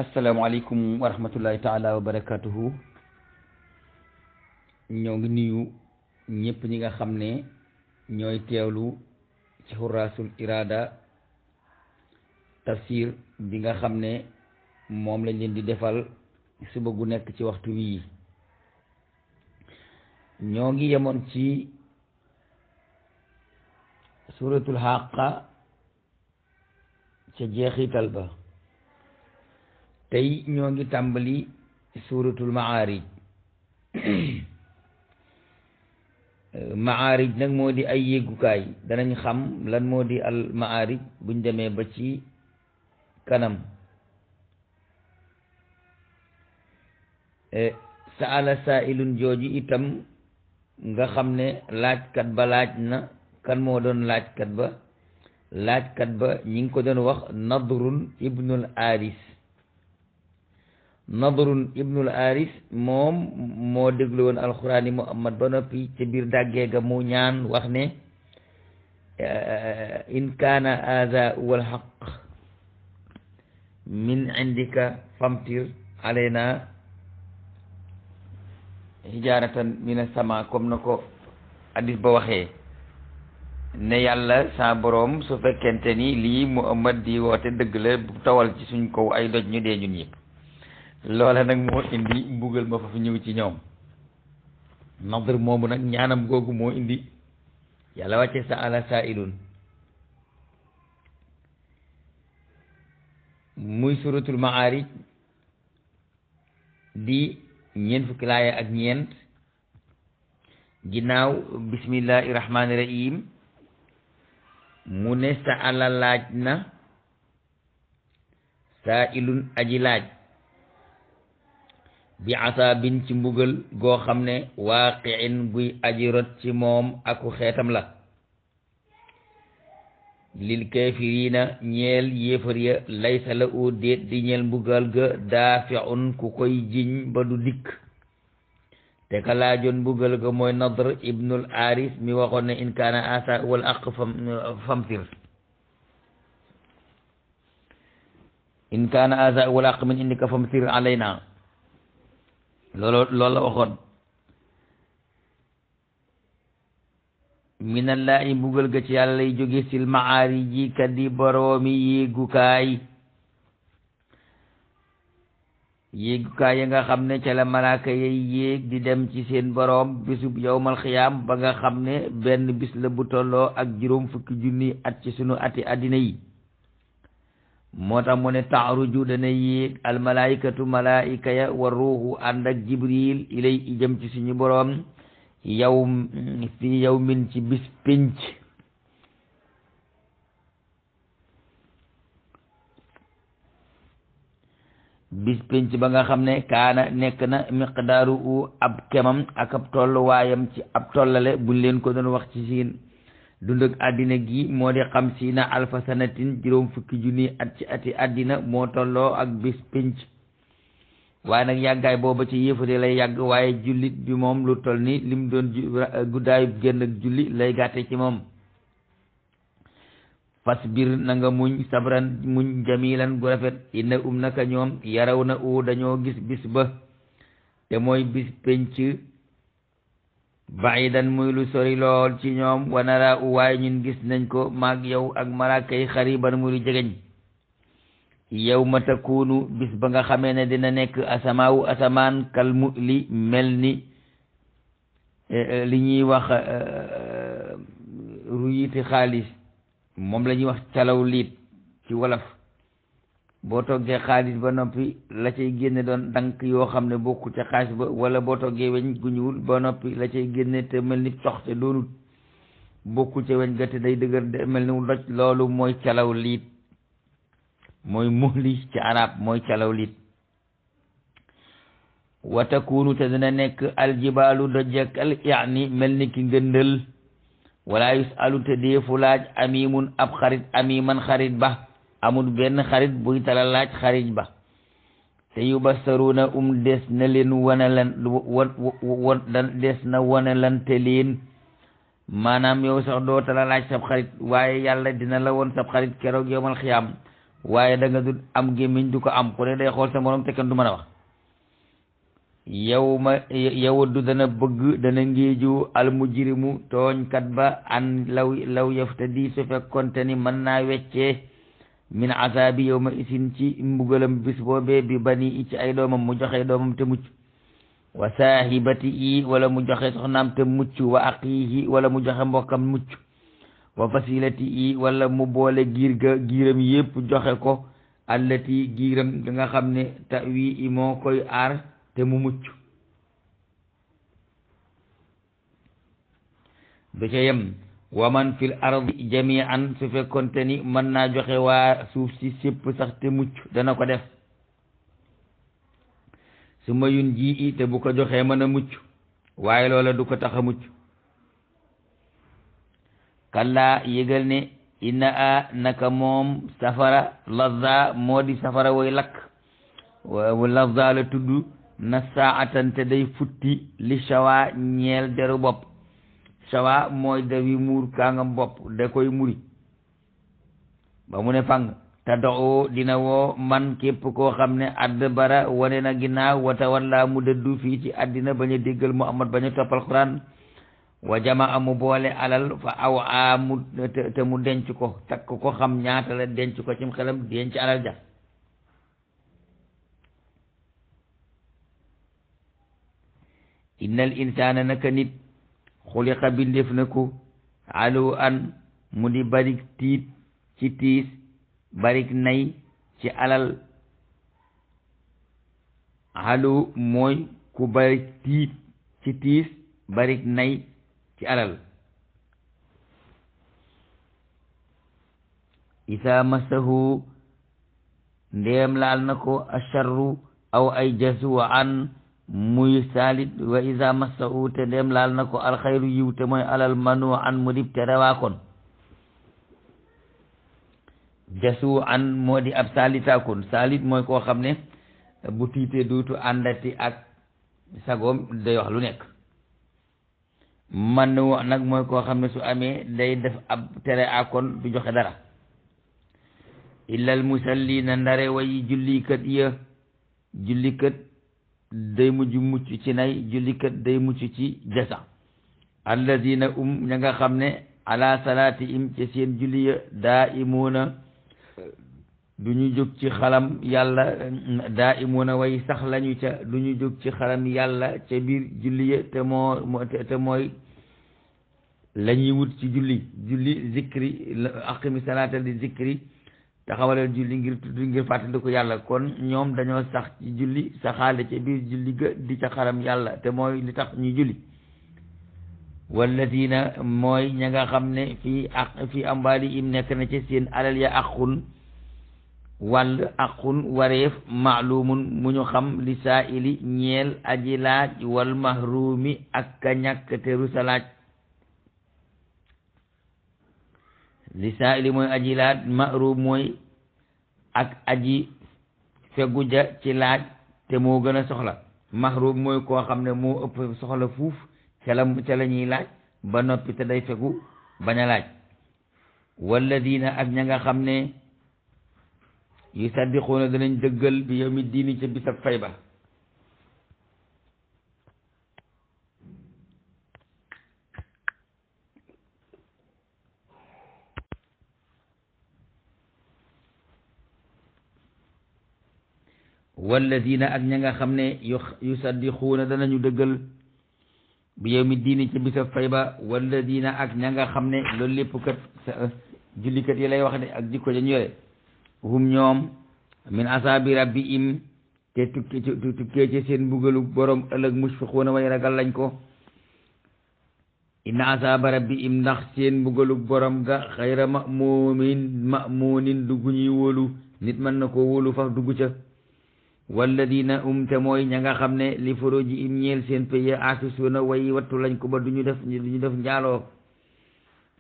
asalaamaaleykum wa rahmatullahi taala wa barakatuhu ñoo ngi nuyu ñëpp ñi nga xam ne ñooy teewlu ci Xuraasul Iraada tafsir bi nga xam ne moom lañ leen di defal suba gu nekk ci waxtu wii ñoo ngi yemoon ci suratul Haqqa ca jeexital ba tey ñoo ngi tàmbali suratul Maarij Maarij nag moo di ay yéegukaay danañ xam lan moo di al Maarij buñ demee ba ci kanam saala saailun jooju itam nga xam ne laajkat ba laaj na kan moo doon laajkat ba ñi ngi ko doon wax Nadrun ibnul Aris Nadrun ibnul Aris moom moo déglu woon alxuraani Muhammad ba noppi ca biir dàggee ga mu ñaan wax ne in kaana haza wal haqq min indika famtir alayna hijaratan mina sama comme na ko hadis ba waxee ne yàlla sa boroom su fekkente ni lii Muhammad di woote dëgg la bu tawal ci suñ kaw ay doj ñu dee ñun ñëpp loola nag moo indi mbugal ma fa fi ñëw ci ñoom Nadr moomu nag ñaanam googu moo indi yàlla wàcce sa ala saailun muy suratul Maarij di ñeent fukki laaya ak ñeent ginnaaw bismillahi rahmaani rahim mu ne sa ala laaj na saailun aji laaj bi asaabin ci mbugal goo xam ne waaqiin guy aji rot ci moom aku xeetam la lil kaafiriina ñeel yéefar ya laysa la u déet di ñeel mbugal ga daafiun ku koy jiñ ba du dikk te ka laajoon mbugal ga mooy Nadr ibnul Aris mi waxoon ne in kaana asa wal aq famtir in kaana asa wal aq min indika famtir alayna loolu la waxoon minallahi mbugal ga ci yàlla lay jóge sil maariji ka di boroomi yéegukaay ya nga xam ne ca la malaaka yay yéeg di dem ci seen boroom bisub yowmal xiyaam ba nga xam ne benn bis la bu tolloo ak 40,000 at ci sunu ati àddina yi moo tax mu ne taaruju dana yéeg almalaikatu malaika ya wa ruuxu ànd ak jibril ilay jëm ci suñu boroom fi yawmin ci bis pénc ba nga xam ne kaana nekk na miqdaaru u ab kemam ak ab tolluwaayam ci ab tollale buñ leen ko doon wax ci siin dund ak àddina gi moo di 50 alfa sanatin 40,000 at ci ati àddina moo tolloo ak bis pénc waaye nag yàggaay booba ci yéefare lay yàgg waaye jullit bi moom lu toll ni lim doon guddaayu génn ak julli lay gàtte ci moom fasbir na nga muñ sabran muñ jamilan gu rafet inna naka ñoom yaraw na dañoo gis bis ba te mooy bis pénc baidan muy lu sori lool ci ñoom wanara waaye ñun gis nañ ko maag yow ak malaaka yi xariban muy lu jegeñ yawma takunu bis ba nga xamee ne dina nekk asamaan kal li mel ni li ñuy wax ruyiti xaalis moom la ñuy wax calaw liit ci wolof boo toggee xaalis ba noppi la cay génne doon dank yoo xam ne bokku ca xaalis ba wala boo toggee weñ gu ñuul ba noppi la cay génne te mel ni cox te doonut bokku ca weñ ga te day dëgër de mel ni doj loolu mooy calaw liit mooy muhli ci arab mooy calaw liit wa takunu te dina nekk aljibaalu dojekal yaani mel ni ki ngëndël wala yusalu te deefu laaj amimun ab xarit amiman xarit ba amul benn xarit buy tala laaj xarit ba te yubassaruna des na leen des na wanalante leen maanaam yow sax doo tala laaj sab xarit waaye yàlla dina la woon sab xarit keroog yowmal xiyaam waaye da nga dul am gémmiñ du ko am ku ne day xool sa morom te kenn du mën a wax yawaddu dana bëgg dana ngéeju almujrimu tooñkat ba an law yaftadi su fekkonte ni mën naa weccee min azabi yawma isin ci mbugalam bis boobee bi bani i ci ay doomam mu joxe doomam te mucc wa saahibati i wala mu joxe soxnaam te mucc wa aqiihi wala mu joxe mbokkam mucc wa fasilati i wala mu boole giiram yépp joxe ko allati giiram da nga xam ne tawi i moo koy aar te mu mucc du ca yem wa man fil ardi jami'an su fekkonte ni mën naa joxe waa suuf si sépp sax te mucc dana ko def su mayun ji i te bu ko joxee mën a mucc waaye loola du ko tax a mucc kallaa yëgal ne inna a naka moom safara lazza moo di safara way lakk lazza la tudd na saatan te day futti li shawa ñeel deru bopp shawa mooy der wi muur kaangam bopp da koy muri ba mu ne fang te doxoo dina woo man képp koo xam ne add bara wane na ginnaaw wata walla mu dëddu fii ci àddina bañ a déggal Muhammad bañ a toppal Quran wa jamaa mu boole alal fa aw a mu te mu denc ko takk ko xam ñaata la denc ko cim xelam denc alal ja innal insaana naka nit xuliqa bindeef na ko alu an mu di barik tiit ci tiis barik nay ci alal alu mooy ku barik tiit ci tiis barik nay ci alal isa masahu ndeem laal na ko asharru aw ay jasu an muy salit wa isa masahu te ndeem laal na ko alxayru yiw te mooy alal manu an mu dib te rawaa kon jasu an moo di ab salitakun salit mooy koo xam ne bu tiitee duutu àndati ak sagoom day wax lu nekk man nag mooy koo xam ne su amee day def ab tere akon du joxe dara illal musallina ndare way jullikat ya jullikat day mujj mucc ci nay jullikat day mucc ci jasa alladina ña nga xam ne ala salaati im ci seen julli ya daa imuuna du ñu jóg ci xalam yàlla daa imuuna way sax lañu ca du ñu jóg ci xalam yàlla ca biir julli ya te mooy la ñuy wut ci julli zikri aqimi salaata li zikri taxawalal julli ngir tudd ngir fàttaliku yàlla kon ñoom dañoo sax ci julli saxaale ca biir julli ga di ca xaram yàlla te mooy li tax ñuy julli walladina mooy ña nga xam ne fii ambaali im nekk na ci seen alal ya aqun wàll aqun wareef maalumun mu ñu xam li saa'ili ñeel aji laaj wal mahrumi ak ka ñàkk te rusa laaj li saa'ili mooy aji laaj mahrum mooy ak aji fegu ja ci laaj te moo gën a soxla mahrum mooy koo xam ne moo ëpp soxla fuuf ca la ñuy laaj ba noppi te day fegu bañ a laaj walladina ak ña nga xam ne yusaddiquuna danañ dëggal bi yawmi diini ca bisab fay ba walladina ak ña nga xam ne yusaddiquuna danañu dëggal bi yawmi diini ca bisab fay ba walladina ak ña nga xam ne loolu lépp kat jullikat yi lay wax de ak jikko dañu yore hum ñoom min asaabi rabbihim te tukkee ci seen mbugalu borom ëllëg mushfiquuna way ragal lañ ko inna asaaba rabbihim ndax seen mbugalu borom ga xayra mamunin dugg ñuy wóolu nit mën na koo wóolu faf dugg ca walladina te mooy ña nga xam ne li furuji im ñeel seen paye aafisuuna way wattu lañ ko ba duñu def njaaloo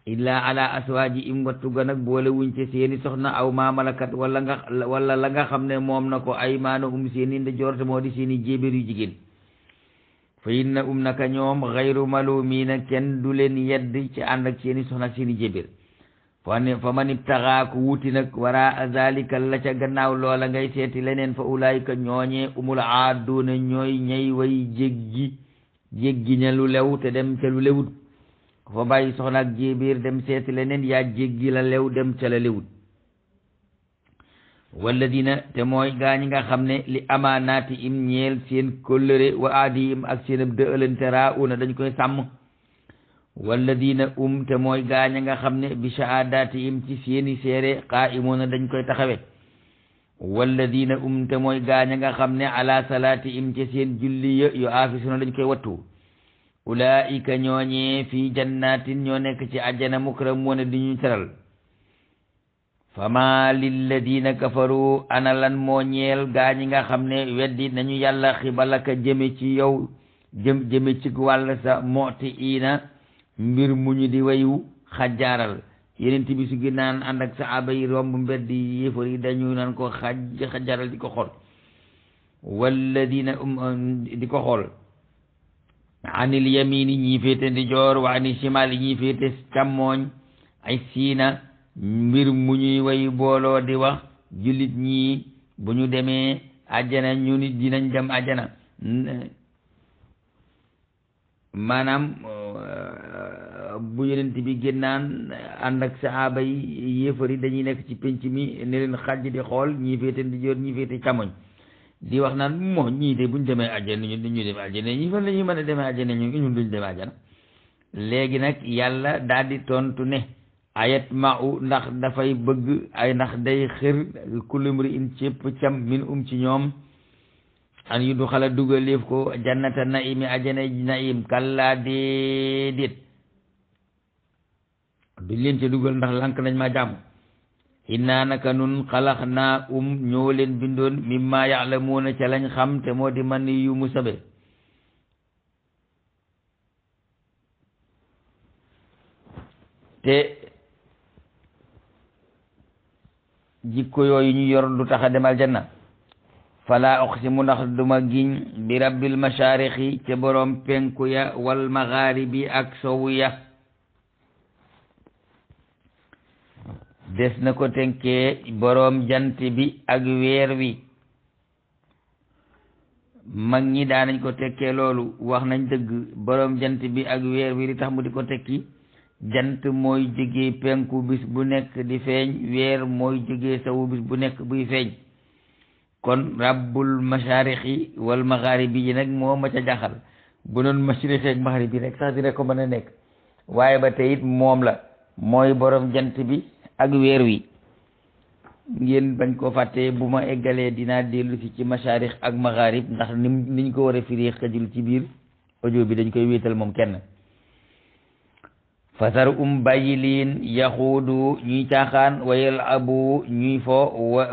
illa ala aswaaji im wattu ga nag boole wuñ ci seeni soxna aw ma malakat wala la nga xam ne moom na ko ay maana seeni ndijoor te moo di seeni jéebéer yu jigéen fa inna naka ñoom xayru malumiina kenn du leen yedd ci ànd ak seeni soxna ak seeni jébbéer fa man ibtaxaa ku wuti nag wara zalika la ca gannaaw loola ngay seeti leneen fa ulaayika ñooñee umul aaduuna ñooy ñay way jéggi ña lu lew te dem ca lu lewut fa bàyyi soxna ak jéebéer dem seeti leneen yaa jéggi la lew dem ca la lewut walladina te mooy gaa ñi nga xam ne li amaanaati im ñeel seen kóllëre wa aadi im ak seen ab dëëlante raa'una dañ koy sàmm walladina te mooy gaa ñi nga xam ne bi shahaadaati im ci seeni seere qaa'imuuna dañ koy taxawe walladina te mooy gaa ñi nga xam ne ala salaati im ci seen julli yu aafisuuna dañ koy wattu ulaa'ika ñooñee fii jannaatin ñoo nekk ci àjjana mukramuuna di ñu teral fama lilladina kafaru ana lan moo ñeel gaa ñi nga xam ne weddi nañu yàlla xibalaka jëme ci yow jëme ci wàll sa mooti ina mbir mu ñu di wayu xajjaaral yeneen bi su gi naan ànd ak saaba yi romb mbedd yéefar yi dañu naan ko xajjaaral di ko xool walladina di ko xool anil yamini ñii féete ndijoor wa anil shimali ñii féete càmmooñ ay siina mbir mu ñuy way booloo di wax jullit ñii bu ñu demee àjjana ñu nit dinañ dem àjjana maanaam bu yonent bi génnaan ànd ak sahaaba yi yéefar yi dañuy nekk ci penc mi ne leen xàjj di xool ñii féete ndijoor ñii féete càmmoñ di wax naan moo ñii de buñ demee àjjana ñun duñu dem àjjana ñi fan la ñuy mën a demee àjjana ñun duñ dem àjjana léegi nag yàlla daal di tontu ne ayat ma'u ndax dafay bëgg ay ndax day xër kulumri in cépp cam min ci ñoom an yu du xala dugaleef ko jannata naimi ajana naim kalla déedéet duñ leen ca dugal ndax lank nañ ma jàmm inna naka nun xalax naa ñoo leen bindoon mimma ya'lamuuna ca lañ xam te moo di man yu mu sabe te jikko yooyu ñu yor lu tax a dem aljanna fala uqsimu ndax duma giñ bi rabbil masharixi ca boroom penku ya wal magharibi ak sowu ya des na ko tenkee boroom jant bi ak weer wi mag ñi daanañ ko tekkee loolu wax nañ dëgg boroom jant bi ak weer wi li tax mu di ko tekki jant mooy jógee penku bis bu nekk di feeñ weer mooy jógee sawu bis bu nekk buy feeñ kon rabbul masharixi wal magharibi yi nag moo ma ca jaxal bu doon mashriqi ak magharibi rek sax dina ko mën a nekk waaye ba tey it moom la mooy boroom jant bi ak weer wi ngeen bañ koo fàttee bu ma eggalee dinaa dellu si ci masharix ak magharib ndax niñ ko war a firi xajul ci biir audio bi dañ koy wéetal moom kenn fasar bàyyi liin yaxuudu ñuy caaxaan wa yalabu ñuy fo wa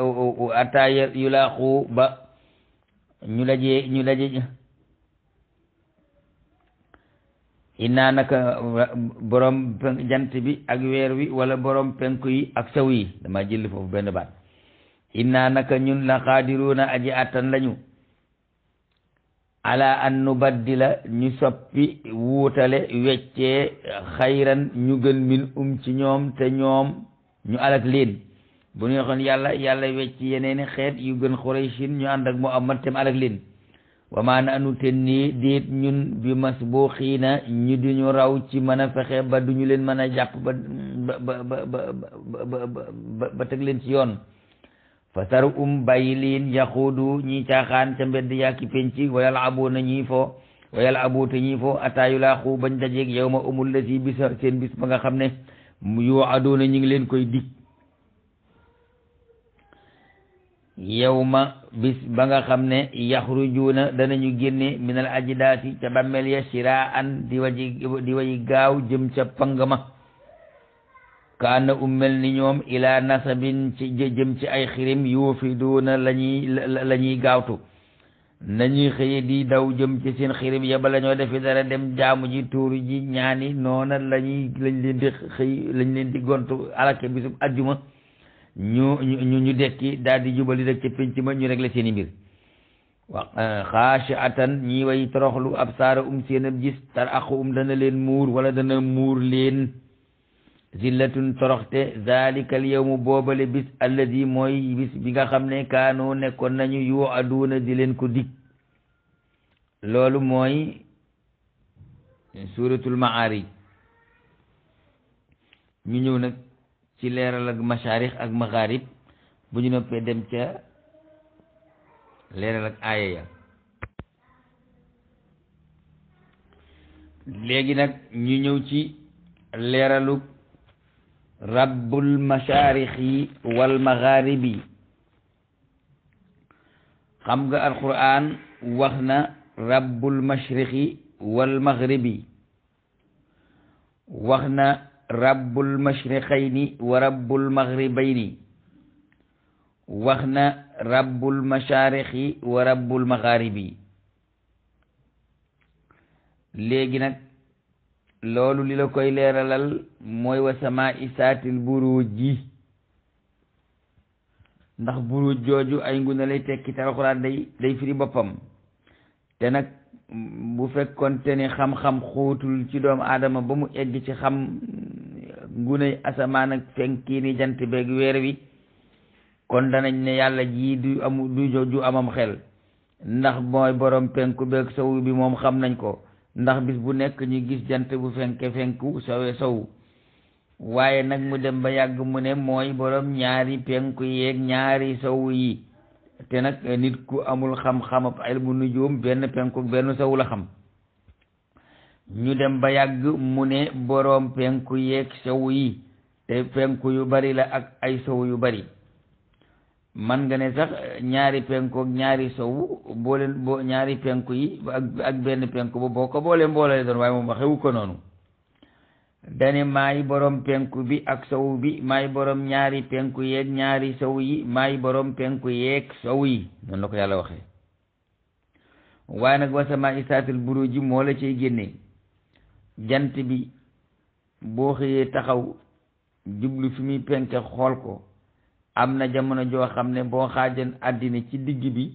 ataa yulaaxu ba ñu daje inaa naka borom jant bi ak weer wi wala borom penku yi ak saw yi dama jël foofu benn baat inaa naka ñun la xaadiruuna aji attan lañu ala an nubaddila ñu soppi wuutale weccee xayran ñu gën min ci ñoom te ñoom ñu alak leen bu ñu waxoon yàlla wecc yeneeni xeet yu gën Qurayshin ñu ànd ak Muhammad tem alak leen wa maa nanu te nii déet ñun bi masbuuxiina ñu duñu raw ci mën a fexe ba duñu leen mën a jàpp ba teg leen ci yoon fasar bàyyi liin yaxuudu ñi caaxaan ca mbedd yaaki penc wa yalabuuna ñii fo wa yalabu te ñii fo ataa yulaaxu bañ dajeeg yawma la si bisa seen bis ba nga xam ne yuuaduuna ñi ngi leen koy dig yawma bis ba nga xam ne yaxrujuuna danañu génne minal ajdaasi ca bàmmeel ya siraan di waji gaaw jëm ca pang ma kaana mel ni ñoom ila nasabin ci jëm ci ay xirim yuufiduuna la ñuy gaawtu nañuy xëye di daw jëm ci seen xirim ya ba la ñoo defi dara dem jaamu ji tuuru ji ñaani noona lañ leen di gontu alake bisub ajjuma ñu dekki daal di jubali rek ca pénc ma ñu réglé seen i mbir wa xaashi'atan ñi way toroxlu absaara seen ab gis tar aqu dana leen muur wala dana muur leen zillatun toroxte zalikal yawmu boobale bis alladi mooy bis bi nga xam ne kaanoo nekkoon nañu yu aduuna di leen ko dig loolu mooy suratul Ma'aarij ñu ñëw nag ci leeral ak masharix ak magharib bu ñu noppee dem ca leeral ak aaya ya léegi nag ñu ñëw ci leeralu rabbul masharixi wal magharibi xam nga alquran wax na rabbul mashriqi wal maghribi wax na rabbul mashriqayni wa rabbul maghribayni wax na rabbul masharixi wa rabbul magharibi léegi nag loolu li la koy leeralal mooy wa samaa'i saatil buruuji ndax buruuj jooju ay nguna lay tekki te alxuraan day firi boppam te nag bu fekkoonte ni xam-xam xóotul ci doomu aadama ba mu egg ci xam ngunay asamaan ak fenki ni jant beeg weer wi kon danañ ne yàlla ji du amam xel ndax mooy borom penku beeg sowu bi moom xam nañ ko ndax bis bu nekk ñu gis jant bu fenku sowe sow waaye nag mu dem ba yàgg mu ne mooy borom ñaari penku yeeg ñaari sow yi te nag nit ku amul xam-xamab ilmu nujum benn penku benn sow la xam ñu dem ba yàgg mu ne borom penku yeeg sow yi te penku yu bari la ak ay sow yu bari man nga ne sax ñaari penku ak ñaari sow ñaari penku yi ak benn penku ba boo ko boole doon waaye moom waxewu ko noonu dane maay borom penku bi ak sow bi maay borom ñaari penku yeeg ñaari sow yi maay borom penku yeeg sow yi noonu la ko yàlla waxee waaye nag wa samaa'i saatil buruuji moo la cay génne jant bi boo xëyee taxaw jublu fi muy penke xool ko am na jamono joo xam ne boo xaajan àddina ci digg bi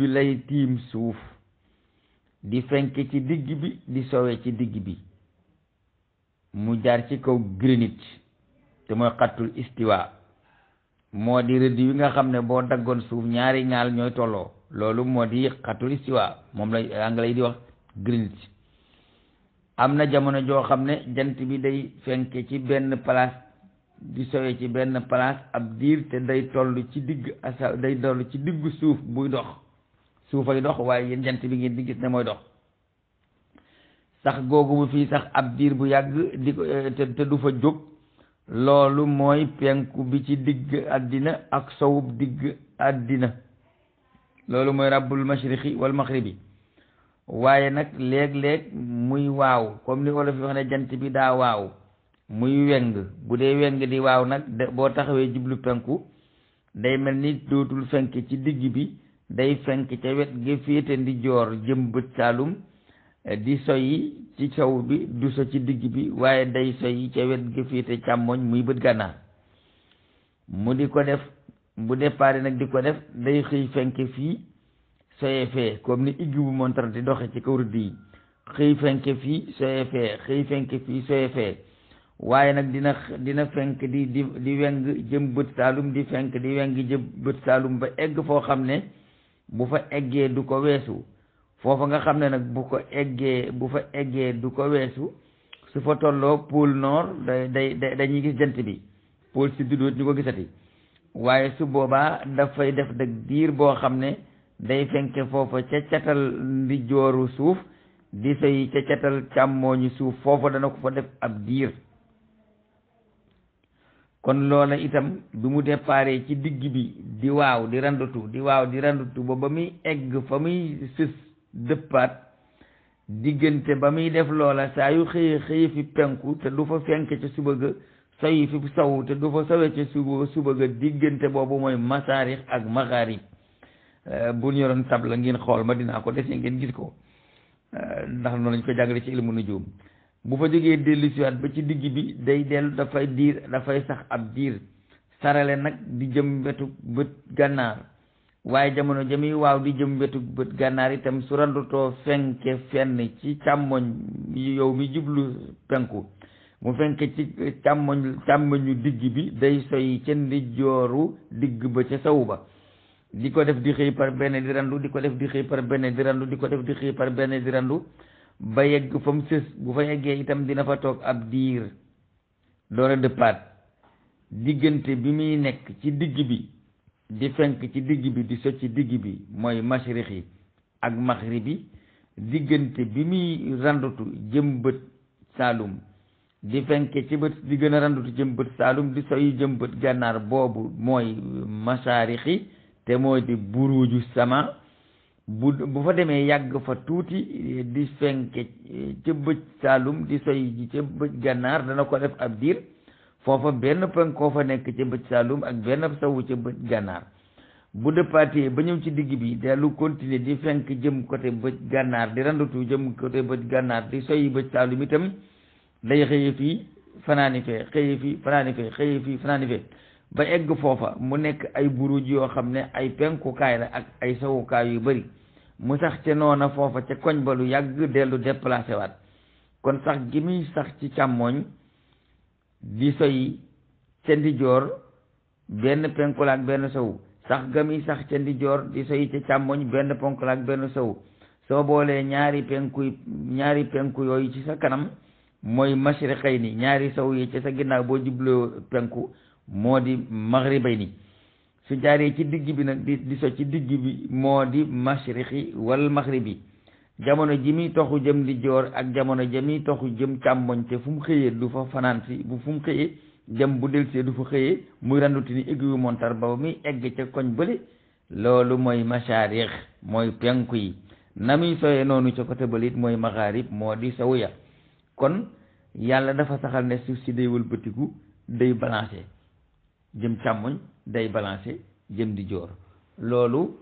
lay tiim suuf di fenke ci digg bi di sowe ci digg bi mu jaar ci kaw granit te mooy xattul istiwa moo di rëdd yi nga xam ne boo daggoon suuf ñaari ñaal ñooy tolloo loolu moo di xattul istiwa moom lay anglais yi di wax granit am na jamono joo xam ne jant bi day fenke ci benn place di sowe ci benn place ab diir te day toll ci digg diggu suuf buy dox suufay dox waaye yéen jant bi ngeen di gis ne mooy dox sax googu bu fii sax ab diir bu yàgg di ko te du fa jóg loolu mooy penku bi ci digg àddina ak sowub digg àddina loolu mooy rabbul mashriqi wal maghribi waaye nag léeg-léeg muy waaw comme li wolof yi wax ne jant bi daa waaw muy weng bu dee weng di waaw nag boo taxawee jublu penku day mel ni dootul fenk ci digg bi day fenk ca wet gi féete ndi joor jëm bët saalum di soyi ci sow bi du so ci digg bi waaye day soyi ca wet gi féete càmmoñ muy bët gànnaar mu di ko def bu départ nag di ko def day xëy fenk fii soye fee comme ni igg bu montar di doxe ci kaw rëdd yi xëy fenk fii soye fee xëy fenk fii soye fee waaye nag dina fenk di weng jëm bët saalum di fenk di weng jëm bët saalum ba egg foo xam ne bu fa eggee du ko weesu foofa nga xam ne nag bu fa eggee du ko weesu su fa tolloo pôle nord dañuy gis jant bi pôle sud doot ñu ko gisati waaye su boobaa dafay def dëgg diir boo xam ne day fenke foofa ca catal ndi jooru suuf di soy ca catal càmmooñu suuf foofa dana ko fa def ab diir kon loola itam bi mu déparé ci digg bi di waaw di randutu ba muy egg fa muy sës dëppaat diggante ba muy def loola saa yu xëye fi penku te du fa fenk ca suba ga soyi fi sow te du fa sowe ca suba ga diggante boobu mooy masaarix ak magharib bu ñu yoroon tabla ngeen xool ma dinaa ko desee ngeen gis ko ndax noonu lañ ko jàngale ci ilmu nujum bu fa jógee dellu siwaat ba ci digg bi day dellu dafay sax ab diir sarale nag di jëm wetu bët gànnaar waaye jamono jami waaw di jëm wetu bët gànnaar itam su randutoo fenke fenn ci càmmoñ yow mi jublu penku mu fenk ci càmmoñu digg bi day soy ca ndijooru digg ba ca saw ba di ko def di xëy par benn di randu di ko def di xëy par benn di randu di ko def di xëy par benn di randu ba yegg fa mu sës. bu fa yeggee itam dina fa toog ab diir door a dëppaat. diggante bi muy nekk ci digg bi di fenk ci digg bi di socc ci digg bi mooy mashriqi ak maghribi. diggante bi muy randutu jëm bët saalum di fenke ci bët di gën a randutu jëm bët saalum di soy jëm bët gànnaar boobu mooy masharixi te mooy di buruju sama. bu fa demee yàgg fa tuuti di fenke ca bët saalum di soy ji ca bët gànnaar dana ko def ab diir. foofa benn penkoo fa nekk ca bët saalum ak benn sawu ca bët gànnaar. bu dëppaatee ba ñëw ci digg bi dellu continuer di fenk jëm côté bët gànnaar di randutu jëm côté bët gànnaar di soy bët saalum itam day xëye fii fanaani fee xëye fii fanaani fee xëye fii fanaani fee ba egg foofa mu nekk ay buruj yoo xam ne ay penkukaay la ak ay sowukaay yu bari mu sax ca noona foofa ca koñ ba lu yàgg dellu déplacé waat. kon sax gi muy sax ci càmmooñ di soy ca ndijoor benn penku la ak benn sow sax ga muy sax ca ndijoor di soy ca càmmoñ benn penku la ak benn sow soo boolee ñaari penku yooyu ci sa kanam mooy mashriqayni ñaari sow yi ci sa ginnaaw boo jubloo penku moo di maghribayni. su jaaree ci digg bi nag di so ci digg bi moo di mashriqi wal maghribi. jamono ji muy toxu jëm di joor ak jamono ji muy toxu jëm càmmoñ te fu mu xëyee du fa fanaan si fu mu xëyee jëm bu delsee du fa xëyee muy randuti ni aiguille montar ba muy egg ca koñ bële loolu mooy masharix mooy penku yi. na muy soyee noonu ca côté bële it mooy magharib moo di sawu ya. kon yàlla dafa saxal ne suuf si day wëlbatiku day balancé jëm càmmoñ day balancé jëm di joor. loolu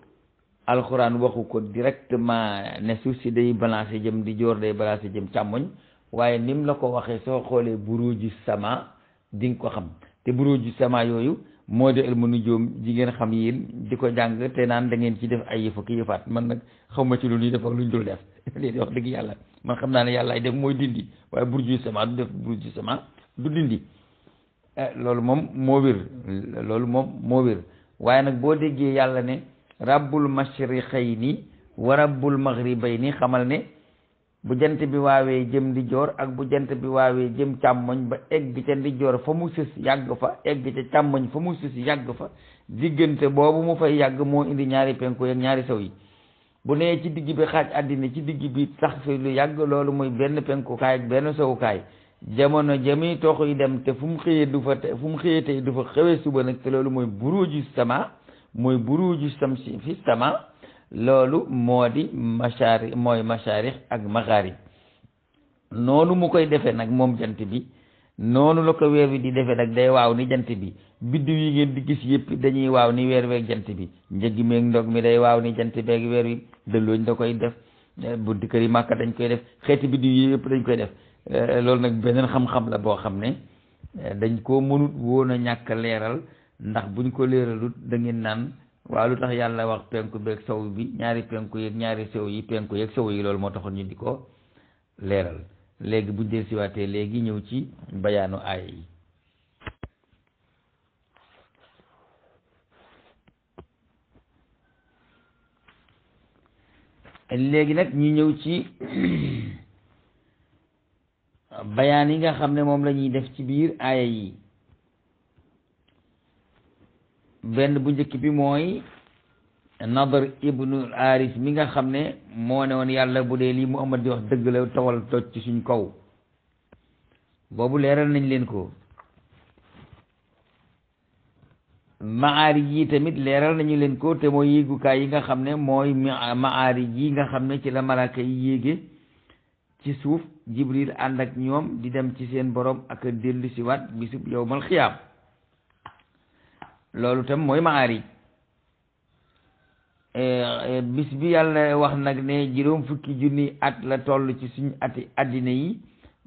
alxuraan waxu ko directement ne suuf si day balancé jëm di joor day balancé jëm càmmoñ waaye ni mu la ko waxee soo xoolee buruju sama di nga ko xam. te buruju sama yooyu moo di ilmu nujuum ji ngeen xam yéen di ko jàng te naan da ngeen ci def ay yëfa ki yëfaat. man nag xaw ma ci lu ñuy def ak lu ñu dul def léegi wax dëgg yàlla man xam naa ne yàlla ay def mooy dindi waaye buruju sama du def buruju sama du dindi. loolu moom moo wér waaye nag boo déggee yàlla ne rabbul mashriqayni wa rabbul maghribayni xamal ne bu jant bi waawee jëm di joor ak bu jant bi waawee jëm càmmoñ ba egg ca di joor fa mu sës yàgg fa egg ca càmmoñ fa mu sës yàgg fa diggante boobu mu fay yàgg moo indi ñaari penku ak ñaari sow yi. bu nee ci digg bi xaaj àddina ci digg bi sax fi lu yàgg loolu mooy benn penkukaay ak benn sowukaay. jamono jami toxu yi dem te fu mu xëyee tey du fa xewee suba nag te loolu mooy buruju sama mooy buruju samsi fi sama. loolu moo di masharix ak magharib. noonu mu koy defee nag moom jant bi noonu la ko weer wi di defee nag day waaw ni jant bi. biddiw yi ngeen di gis yëpp dañuy waaw ni weer weeg jant bi. njëggi meeg ndog mi day waaw ni jant beeg weer wi. dëllooñ da koy def bunti kër yi màkka dañ koy def xeeti biddiw yi yëpp dañ koy def. loolu nag beneen xam-xam la boo xam ne dañ koo mënut woon a ñàkk leeral ndax buñ ko leeralut da ngeen naan waaw lu tax yàlla wax penku beeg sow bi ñaari penku yeeg ñaari sow yi penku yeeg sow yi loolu moo taxoon ñu di ko leeral. léegi buñ del siwaatee léegi ñëw ci bayaanu aaya yi. léegi nag ñu ñëw ci bayaan yi nga xam ne moom la ñuy def ci biir aaya yi. benn bu njëkk bi mooy Nadr ibnu Aris mi nga xam ne moo ne woon yàlla bu dee lii Muhammad di wax dëgg la tawal toj ci suñ kaw. boobu leeral nañ leen ko. maarij yi tamit leeral nañu leen ko te mooy yéegukaay yi nga xam ne mooy maarij yi nga xam ne ci la malaaka yi yéege ci suuf Jibril ànd ak ñoom di dem ci seen borom ak dellu si waat bisub yawmal xiyaam. loolu tam mooy maarij. bis bi yàlla wax nag ne juróom fukki junni at la toll ci suñu ati àddina yi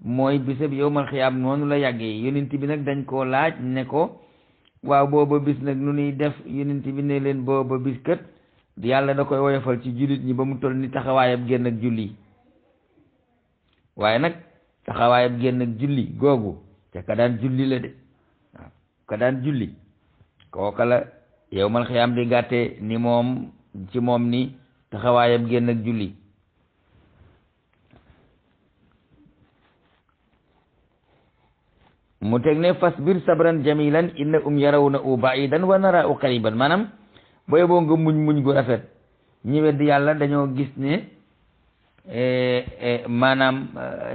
mooy bisab yawmal xiyaam noonu la yàggee. yonent bi nag dañ koo laaj ne ko waaw booba bis nag nu nuy def. yonent bi ne leen booba bis kët yàlla da koy woyofal ci jullit ñi ba mu toll ni taxawaayam génn ak julli. waaye nag taxawaayam génn ak julli googu te ka daan julli la de waaw ka daan julli kooka la yawmal xiyaam di gàtte ni moom ci moom ni taxawaayam génn ak julli mu teg ne fasbir sabran jamilan innahum yarawnahu ba'idan wa naraahu qariban maanaam booy boo nga muñ gu rafet ñi weddi yàlla dañoo gis ne maanaam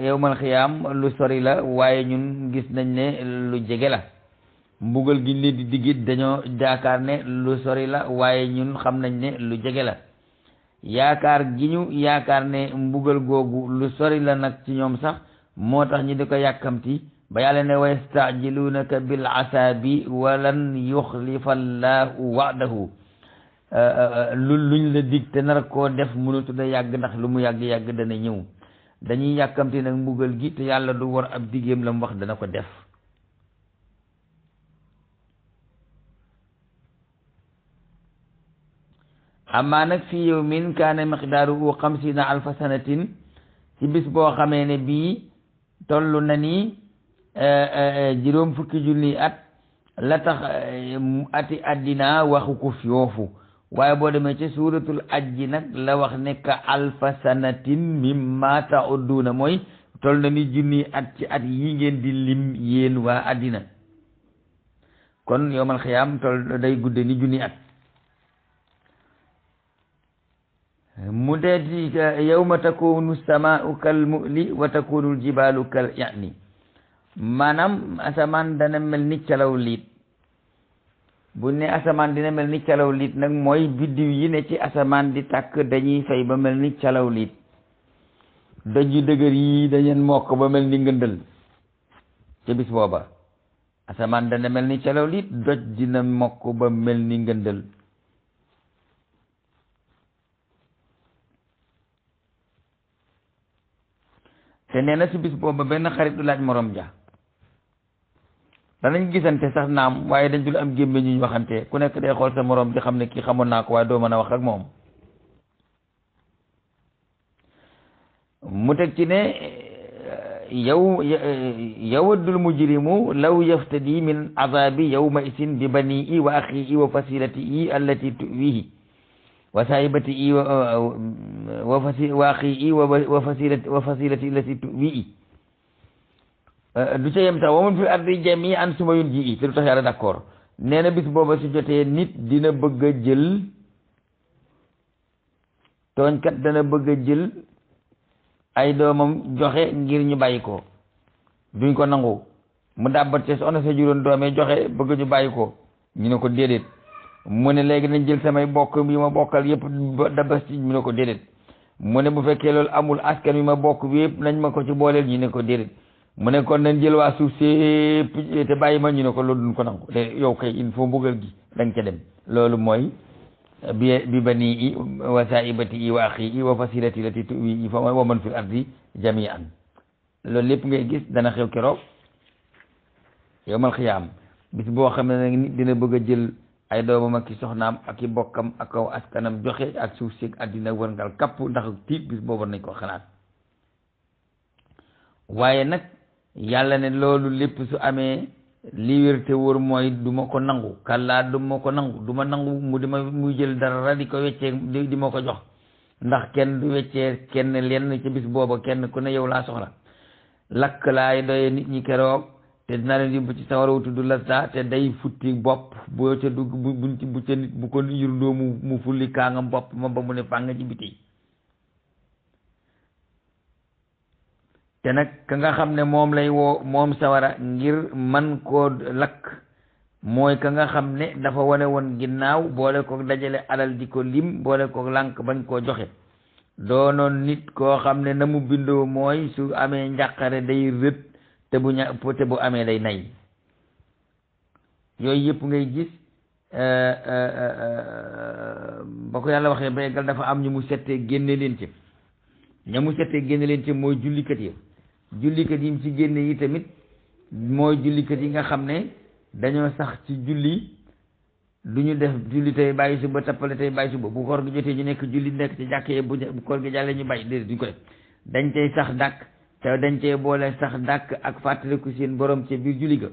yawmal xiyaam lu sori la waaye ñun gis nañ ne lu jege la mbugal gi leen di diggit dañoo yaakaar ne lu sori la waaye ñun xam nañ ne lu jege la yaakaar gi ñu yaakaar ne mbugal googu lu sori la nag ci ñoom sax moo tax ñu di ko yàkkamti ba yàlla ne wa yastaajiluunaka bil asaabi walan yuxlifa allahu wa'dahu luñ la dig te nar koo def mënatu da yàgg ndax lu mu yàgg-yàgg dana ñëw dañuy yàkkamti nag mbugal gi te yàlla du war ab digéem la mu wax dana ko def amaa nag fii yawmin kaana miqdaaruhu 50 alfa sanatin ci bis boo xamee ne bii toll na ni juróom fukki junni at la tax ati addina waxu ko foofu waaye boo demee ci suuratul ajji nag la wax ne ka alfa sanatin mimma ta'udduna mooy toll na ni junni at ci at yi ngeen di lim yéen waa addina kon yawmal xiyaam toll day gudde ni junni at mu deeti yawma takunu samaa'u kal mu'li wa takunu al jibaalu kal ya'ni maanaam asamaan dana mel ni calaw liit bu ne asamaan dina mel ni calaw liit nag mooy biddiw yi ne ci asamaan di tàkk dañuy fay ba mel ni calaw liit doj yu dëgër yi dañeen mokk ba mel ni ngëndal ca bis booba asamaan dana mel ni calaw liit doj dina mokk ba mel ni ngëndal te nee na ci bis booba benn xarit du laaj morom ja danañ gisante sax naam waaye dañ dul am gémmiñ ñu waxante ku nekk day xool sa morom di xam ne kii xamoon naa ko waaye doo mën a wax ak moom mu teg ci ne yawaddul mujrimu law yaftadi min azabi yawma isin bi banii wa axihi wa fasilatihi allati tuwihi wa saahibatihi wa axihi wa fasilati allati tuwihi du ca yem sax wa man fil ardi jami'an summa yunjihi te du tax yàlla d'accord nee na bis booba su jotee nit dina bëgg a jël tooñkat dana bëgg a jël ay doomam joxe ngir ñu bàyyi ko duñ ko nangu mu dàbbat ca soxna sa juróon doomee joxe bëgg ñu bàyyi ko ñu ne ko déedéet mu ne léegi nañ jël samay bokk yi ma bokkal yëpp dabas ci ñu ne ko déedéet mu ne bu fekkee loolu amul askan wi ma bokk bi yëpp nañ ma ko ci booleel ñu ne ko déedéet mu ne kon nañ jël waa suuf sépp te bàyyi ma ñu ne ko loolu duñ ko nangu te yow kay il faut mbugal gi danga ca dem loolu mooy bi banii wa saahibatihi wa axihi wa fasilati lati tuwi wa man fil ardi jami'an loolu lépp ngay gis dana xew keroog yawmal xiyaam bis boo xam ne nag nit dina bëgg a jël ay doomam ak i soxnaam ak i bokkam ak kaw askanam joxe ak suuf si àddina wërngal kapp ndax tiit bis boobu nañ ko xalaat waaye nag yàlla ne loolu lépp su amee li wér te wóor mooy du ma ko nangu kàllaa du ma ko nangu du ma nangu mu dima muy jël dara di ko weccee di ma ko jox ndax kenn du weccee kenn lenn ci bis booba kenn ku ne yow laa soxla lakk laay doye nit ñi keroog te dina leen yóbbu ci sawara wu tudd lasta te day futti bopp boo ca dugg bu ca nit bu ko yurndoo mu fulli kaangam bopp ma ba mu ne fàng ci biti te nag ka nga xam ne moom lay woo moom sawara ngir man koo lakk mooy ka nga xam ne dafa wane woon ginnaaw boole ko dajale alal di ko lim boole ko lànk bañ koo joxe doonoon nit koo xam ne na mu bindoo mooy su amee njàqare day rët te bu amee day nay yooyu yëpp ngay gis ba ko yàlla waxee ba eggal dafa am ñu mu settee génne leen ci ña mu settee génne leen ci mooy jullikat yi jullikat yi mu ci génne yi tamit mooy jullikat yi nga xam ne dañoo sax ci julli du ñu def julli tey bàyyi suba tappale tey bàyyi suba bu koor gi jotee ñu nekk julli nekk ci jàkkee bu koor gi jàllee ñu bàyyi déedéet duñ ko def dañ tey sax dàkk te dañ cey boole sax dàkk ak fàttaliku seen borom ca biir julli ga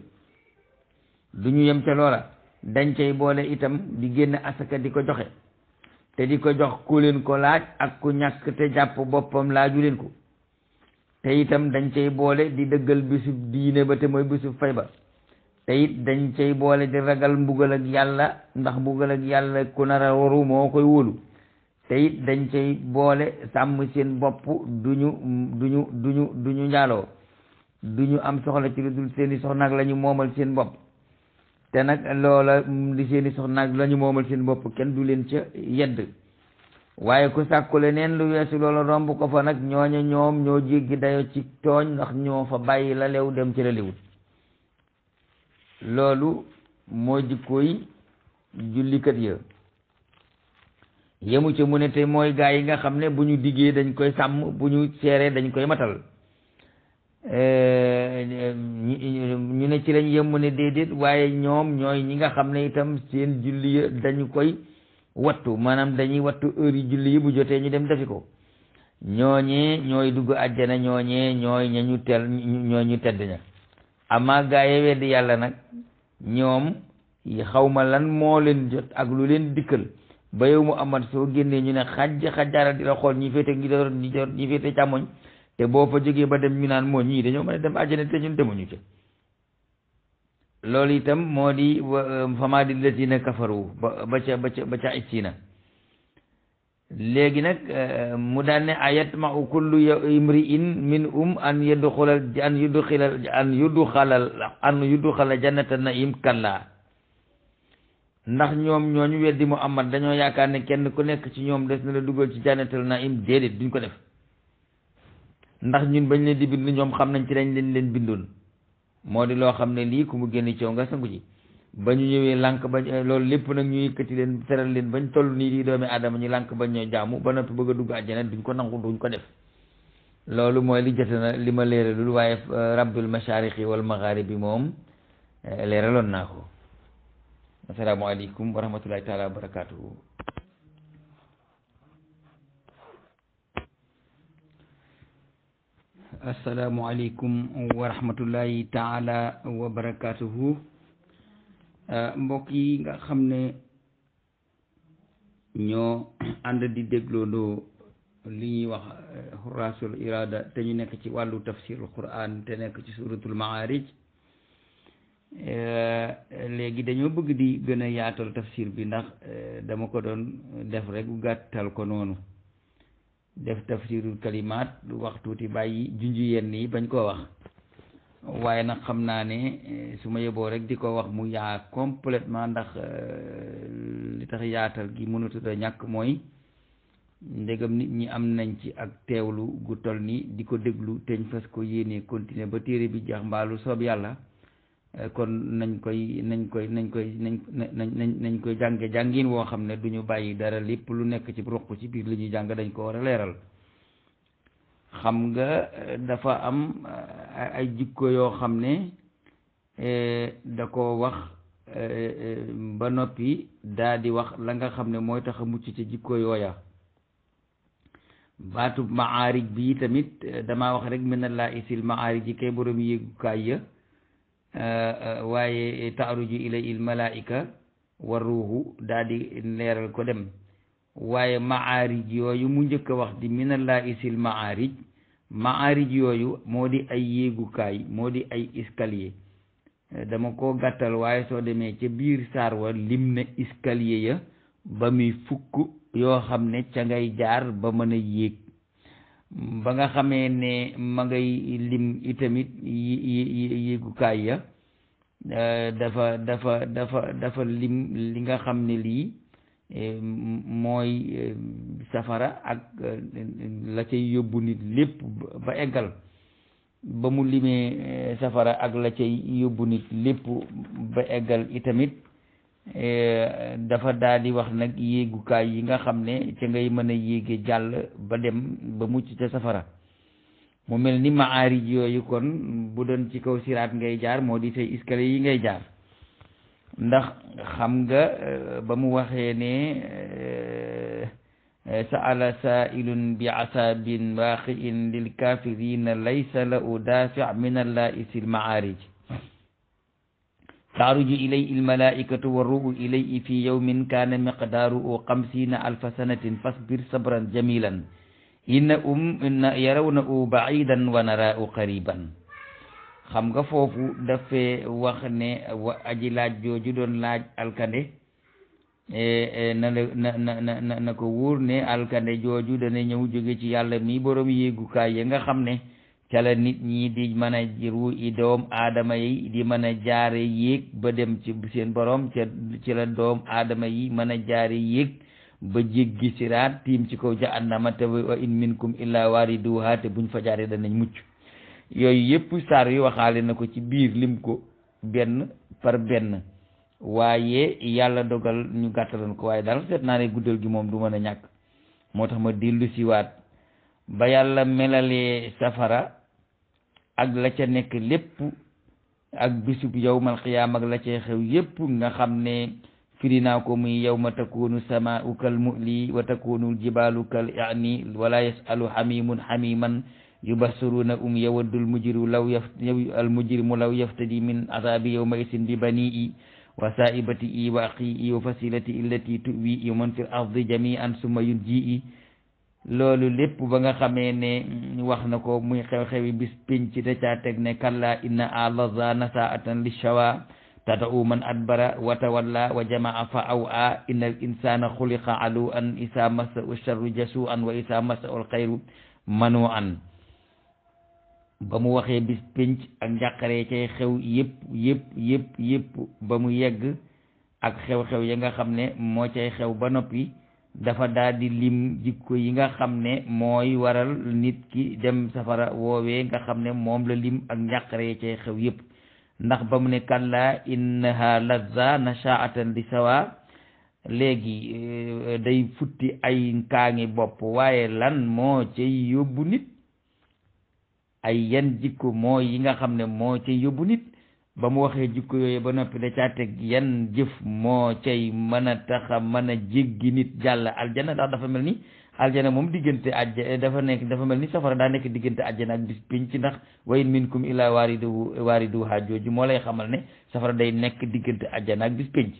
du ñu yem ca loola dañ cey boole itam di génn asaka di ko joxe te di ko jox ku leen ko laaj ak ku ñàkk te jàpp boppam laaju leen ko te itam dañ cey boole di dëggal bisub diine ba te mooy bisub fay ba te it dañ cey boole di ragal mbugal ak yàlla ndax mbugal ak yàlla ku nar a waru moo koy wóolu te it dañ cey boole sàmm seen bopp duñu njaaloo duñu am soxla ci lu dul seeni soxnaag la ñu moomal seen bopp te nag loola di seeni soxnaag la ñu moomal seen bopp kenn du leen ca yedd waaye ku sàkku leneen lu weesu loola romb ko fa nag ñooña ñoom ñoo jéggi dayo ci tooñ ndax ñoo fa bàyyi la lew dem ci la lewut loolu moo jikkooy jullikat ya yemu ca mu ne te mooy gaa yi nga xam ne bu ñu diggee dañ koy sàmm bu ñu seeree dañ koy matal ñu ne ci lañ yem mu ne déedéet waaye ñoom ñooy ñi nga xam ne itam seen julli ya dañu koy wattu maanaam dañuy wattu heure yi julli yi bu jotee ñu dem defi ko ñooñee ñooy dugg àjjana ñooñee ñooy ñañu tel ñooy ñu tedd ña amaa gaa yi weddi yàlla nag ñoom xawma lan moo leen jot ak lu leen dikkal ba yow mu amat soo génnee ñu ne xajjaara di la xool ñi féete ñi féete càmmoñ te boo fa jógee ba dem ñu naan moo ñii dañoo mën a dem àjjana te ñun demuñu ci loolu itam moo di fama di lazina kafaru ba ca icciina léegi nag mu daan ne ayatma'u kullu imri'in minhum an yudxala jannata na'im kalla ndax ñoom ñooñu weddi Muhammad dañoo yaakaar ne kenn ku nekk ci ñoom des na la dugal ci jannatul na'im déedéet duñ ko def ndax ñun bañ leen di bind ñoom xam nañ ci lañ leen bindoon moo di loo xam ne lii ku mu génn ci yow nga sangu ji ba ñu ñëwee lànk ba loolu lépp nag ñu yëkkati leen teral leen bañ toll nii di doomi aadama ñu lànk bañ ñoo jaamu ba noppi bëgg a dugg àjjana duñ ko nangu duñ ko def loolu mooy li jote na li ma leeralul waaye rabbul mashariqi wal magharibi moom leeraloon naa ko assalaamu aleykum wa rahmatullahi taala wa barakatuhu assalaamu aleykum wa rahmatullahi taala wa barakatuhu mbokk yi nga xam ne ñoo ànd di dégloondoo li ñuy wax xuraasul irada te ñu nekk ci wàllu tafsirul quran te nekk ci suratul maarij léegi dañoo bëgg di gën a yaatal tafsir bi ndax dama ko doon def rek gàttal ko noonu def tafsirul kalimaat wax tuuti bàyyi junj yenn yi bañ koo wax waaye nag xam naa ne su ma yeboo rek di ko wax mu yaa complètement ndax li tax yaatal gi mënatut a ñàkk mooy ndegam nit ñi am nañ ci ak teewlu gu toll ni di ko déglu teñ fas ko yéenee continuer ba téere bi jeex mbaalu soob yàlla kon nañ koy jànge jàngin woo xam ne du ñu bàyyi dara lépp lu nekk ci ruq ci biir li ñuy jàng dañ ko war a leeral xam nga dafa am ay jikko yoo xam ne da ko wax ba noppi daa di wax la nga xam ne mooy tax a mucc ci jikko yooya baatub maarij bi tamit damaa wax rek mën na laa isil maarij yi kay borom yéegukaay ya waaye taaruju ilayil malaika wa ruuhu daa di leeral ko dem waaye maarij yooyu mu njëkk a wax di minallaa isil maarij yooyu moo di ay yéegukaay moo di ay escalier dama ko gàttal waaye soo demee ca biir saar wa lim na escalier ya ba muy fukk yoo xam ne ca ngay jaar ba mën a yéeg ba nga xamee ne ma ngay lim itamit yéegukaay ya dafa lim li nga xam ne lii mooy safara ak la cay yóbbu nit lépp ba eggal ba mu limee safara ak la cay yóbbu nit lépp ba eggal itamit dafa daal di wax nag yéegukaay yi nga xam ne ca ngay mën a yéege jàll ba dem ba mucc ca safara mu mel ni maarij yooyu kon bu doon ci kaw siraat ngay jaar moo di say escalier yi ngay jaar ndax xam nga ba mu waxee ne sa'ala sa'ilun bi asabin waaqi'in lil kafirina laysa lahu dafi' min allaisi lmaarij تعرج إليه الملائكة والروح إليه في يوم كان مقداره 50,000 سنة فاصبر صبرا جميلا إن يرونه بعيدا ونراه قريبا xam nga foofu dafee wax ne aji laaj jooju doon laaj alkande na ko wóor ne alkande jooju dana ñëw jóge ci yàlla mi borom yéegukaay ya nga xam ne ca la nit ñi di mën a ru i doom aadama yi di mën a jaare yéeg ba dem ci seen borom ci la doom aadama yi mën a jaare yéeg ba jéggi siraat tiim ci kaw jahannama te wa in minkum illa waariduha te buñ fa jaare danañ mucc yooyu yëpp saar yi waxaale na ko ci biir lim ko benn par benn waaye yàlla dogal ñu gàttaloon ko waaye daal seet naa ne guddal gi moom du mën a ñàkk moo tax ma dellu siwaat ba yàlla melalee safara ak la ca nekk lépp ak bisub yawmal qiyaama ak la ca xew yépp nga xam ne firi naa ko muy yawma takunu samaa'u kal mu'li wa takunu jibaalu kal i'ni wala yasalu hamimun hamiman yubassiruna yawaddul mujrimu law yaftadi min azabi yawma isin bi bani'i wa saa'ibatihi wa axiihi wa fasilatihi allati tu'wihi wa man fil ardi jami'an summa yunji'i loolu lépp ba nga xamee ne wax na ko muy xew-xewi bis pénc da caa teg ne kalla inna alaza nasaatan lishawa tad'u man adbara wa tawalla wa jamaa fa aw'a inna al insana xuliqa alu'an isa massa'u sharru jasu'an wa isa massa'u alxayru manu'an ba mu waxee bis pénc ak njàqaree cay xew yëpp ba mu yegg ak xew-xew ya nga xam ne moo cay xew ba noppi dafa daal di lim jikko yi nga xam ne mooy waral nit ki dem safara woowee nga xam ne moom la lim ak njàqare cay xew yépp ndax ba mu ne kalla innaha lazza nashaatan li sawa léegi day futti ay kaangi bopp waaye lan moo cay yóbbu nit ay yan jikko mooy yi nga xam ne moo cay yóbbu nit ba mu waxee jikko yooyu ba noppi da caa teg yan jëf moo cay mën a taxa mën a jéggi nit jàll aljana ndax dafa mel ni aljana moom diggante dafa mel ni safara daa nekk diggante aljana ak bis pinc ndax wa in minkum illa waariduha jooju moo lay xamal ne safara day nekk diggante aljana ak bis pinc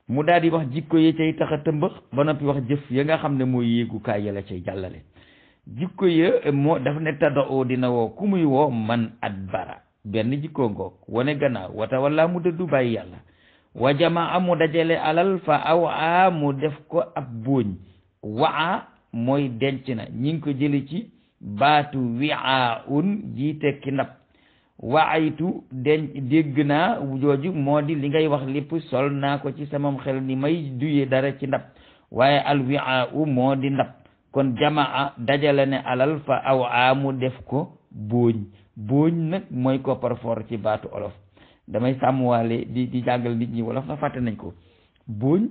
mu daal di wax jikko yi cay tax a tëmbax ba noppi wax jëf ya nga xam ne mooy yéegukaay ya la cay jàllale jikko ya moo dafa ne tadoo dina woo ku muy woo man adbara benn jikkoo ngoog wane gannaaw wata walla mu dëddu bàyyi yàlla wa jamaa mu dajale alal fa awaa mu def ko ab bóoñ waa mooy denc na ñi ngi ko jële ci baatu wiaa un ji tekki ndab waaytu denc dégg naa jooju moo di li ngay wax lépp sol naa ko ci samam xel ni may duye dara ci ndab waaye al wiaa u moo di ndab kon jamaa dajale ne alal fa awaa mu def ko bóoñ booñ nag mooy coffre-fort ci baatu olof damay sàmmwaale di jàngal nit ñi wolof na fàtte nañ ko booñ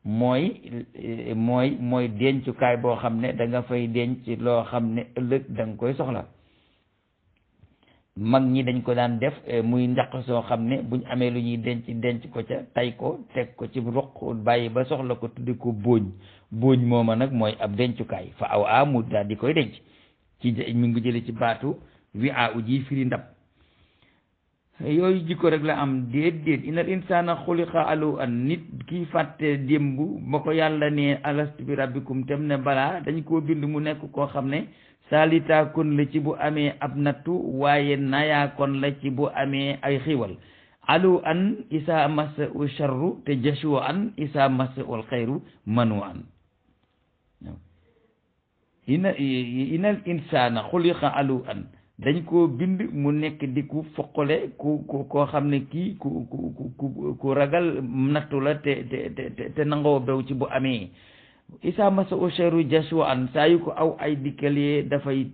mooy dencukaay boo xam ne da nga fay denc loo xam ne ëllëg da nga koy soxla mag ñi dañ ko daan def muy njaq soo xam ne buñ amee lu ñuy denc ko ca tay ko teg ko ci roq bàyyi ba soxla ko tuddi ko booñ mooma nag mooy ab dencukaay fa aw amu daal di koy denc ci mi ngi jële ci baatu wi a uji firi ndab yooyu jikko rek la am déet inal insana xuliqa alu an nit kii fàtte démb ba ko yàlla ne alastu bi rabbikum tem ne balaa dañ koo bind mu nekk koo xam ne salita kon la ci bu amee ab nattu waaye nayaa kon la ci bu amee ay xiiwal alu an isa massa u charru te jashu an isa massa ul xayru manu an inal insana xuliqa alu an dañ koo bind mu nekk di ku foqale koo xam ne kii ku ragal nattu la te nangoo bew ci bu amee isa masa o cheru jaswa an saa yu ko aw ay dikkalee dafay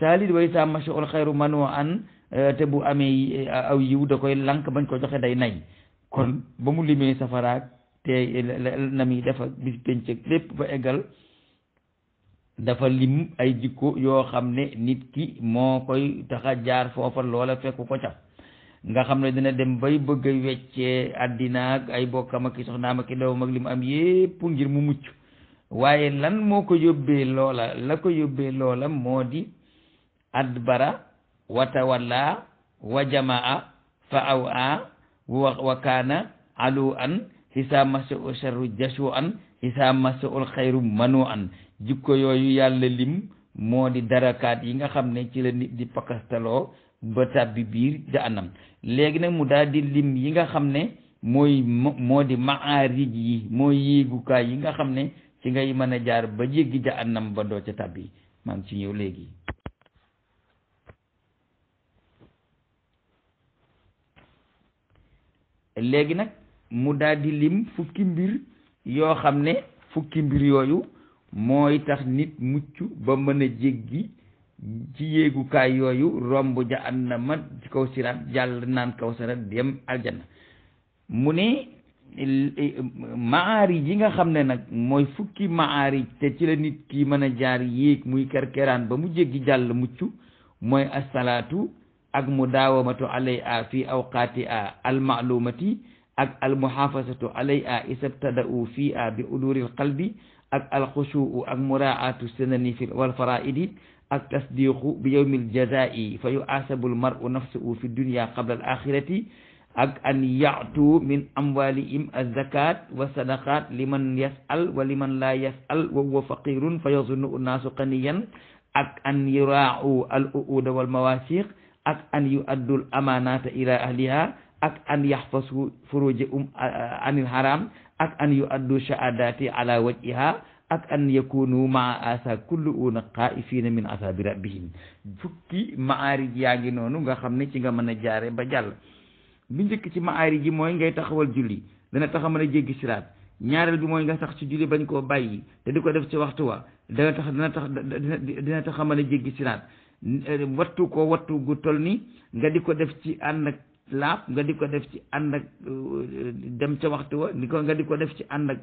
saalit wa isa masa ol xayru manu an te bu amee aw yiw da koy lank bañ ko joxe day nay kon ba mu limee safaraak te na mi dafa bis péncëg lépp ba eggal dafa lim ay jikko yoo xam ne nit ki moo koy taxa jaar foofa loola fekk ko ca nga xam ne dina dem bay bëgg a weccee àddina ak ay bokkam ak i soxnaam ak i doomam ak li mu am yépp ngir mu mucc waaye lan moo ko yóbbee loola la ko yóbbee loola moo di adbara watawalla wa jamaa fa aw a wa kaana alu an isa masa u sharru jashu an isa masa ul xayru manu an jikko yooyu yàlla lim moo di darakaat yi nga xam ne ci la nit di pakastaloo ba tàbbi biir jahannam léegi nag mu daal di lim yi nga xam ne moo di maarij yi mooy yéegukaay yi nga xam ne ci ngay mën a jaar ba jéggi jahannam ba doo ca tàbbi maa ngi ci ñëw léegi léegi nag mu daal di lim fukki mbir yoo xam ne fukki mbir yooyu mooy tax nit mucc ba mën a jéggi ci yéegukaay yooyu romb jahannama ci kaw siraat jàll naan kaw siraat dem aljanna mu ne maarij yi nga xam ne nag mooy fukki maarij te ci la nit ki mën a jaar yéeg muy kerkeraan ba mu jéggi jàll mucc mooy assalaatu ak mudaawamatu alayha fi awqaatiha almaalumati ak almuhafasatu alayha isabtada'u fiha bi uduril qalbi ak alxushuu ak muraatu sunani fi wal faraidi ak tasdiqu bi yawmil jazaa'i fa yu'asabu almar'u nafsuhu fi dunya qabla al axirati ak an ya'tu min amwalihim az-zakat wa sadaqat liman yas'al wa liman la yas'al wa huwa faqirun fa yazunnu an-nasu qaniyan ak an yuraa'u al-u'uda wal mawasiq ak an yu'addu al-amanata ila ahliha ak an yahfazu furujahum anil haram ak an yu'addu shahadati ala wajhiha ak an yakunu ma'a asa kulluuna xaa'ifina min asabi rabbihim fukki maarij yaa ngi noonu nga xam ne ci nga mën a jaare ba jàll bi njëkk ci maarij ji mooy ngay taxawal julli dana tax a mën a jéggi siraat ñaareel bi mooy nga sax ci julli bañ koo bàyyi te di ko def ci waxtu wa dina tax a mën a jéggi siraat wattu ko wattu gu toll ni nga di ko def ci ànd ak laab nga di ko def ci ànd ak dem ca waxtu wa nga di ko def ci ànd ak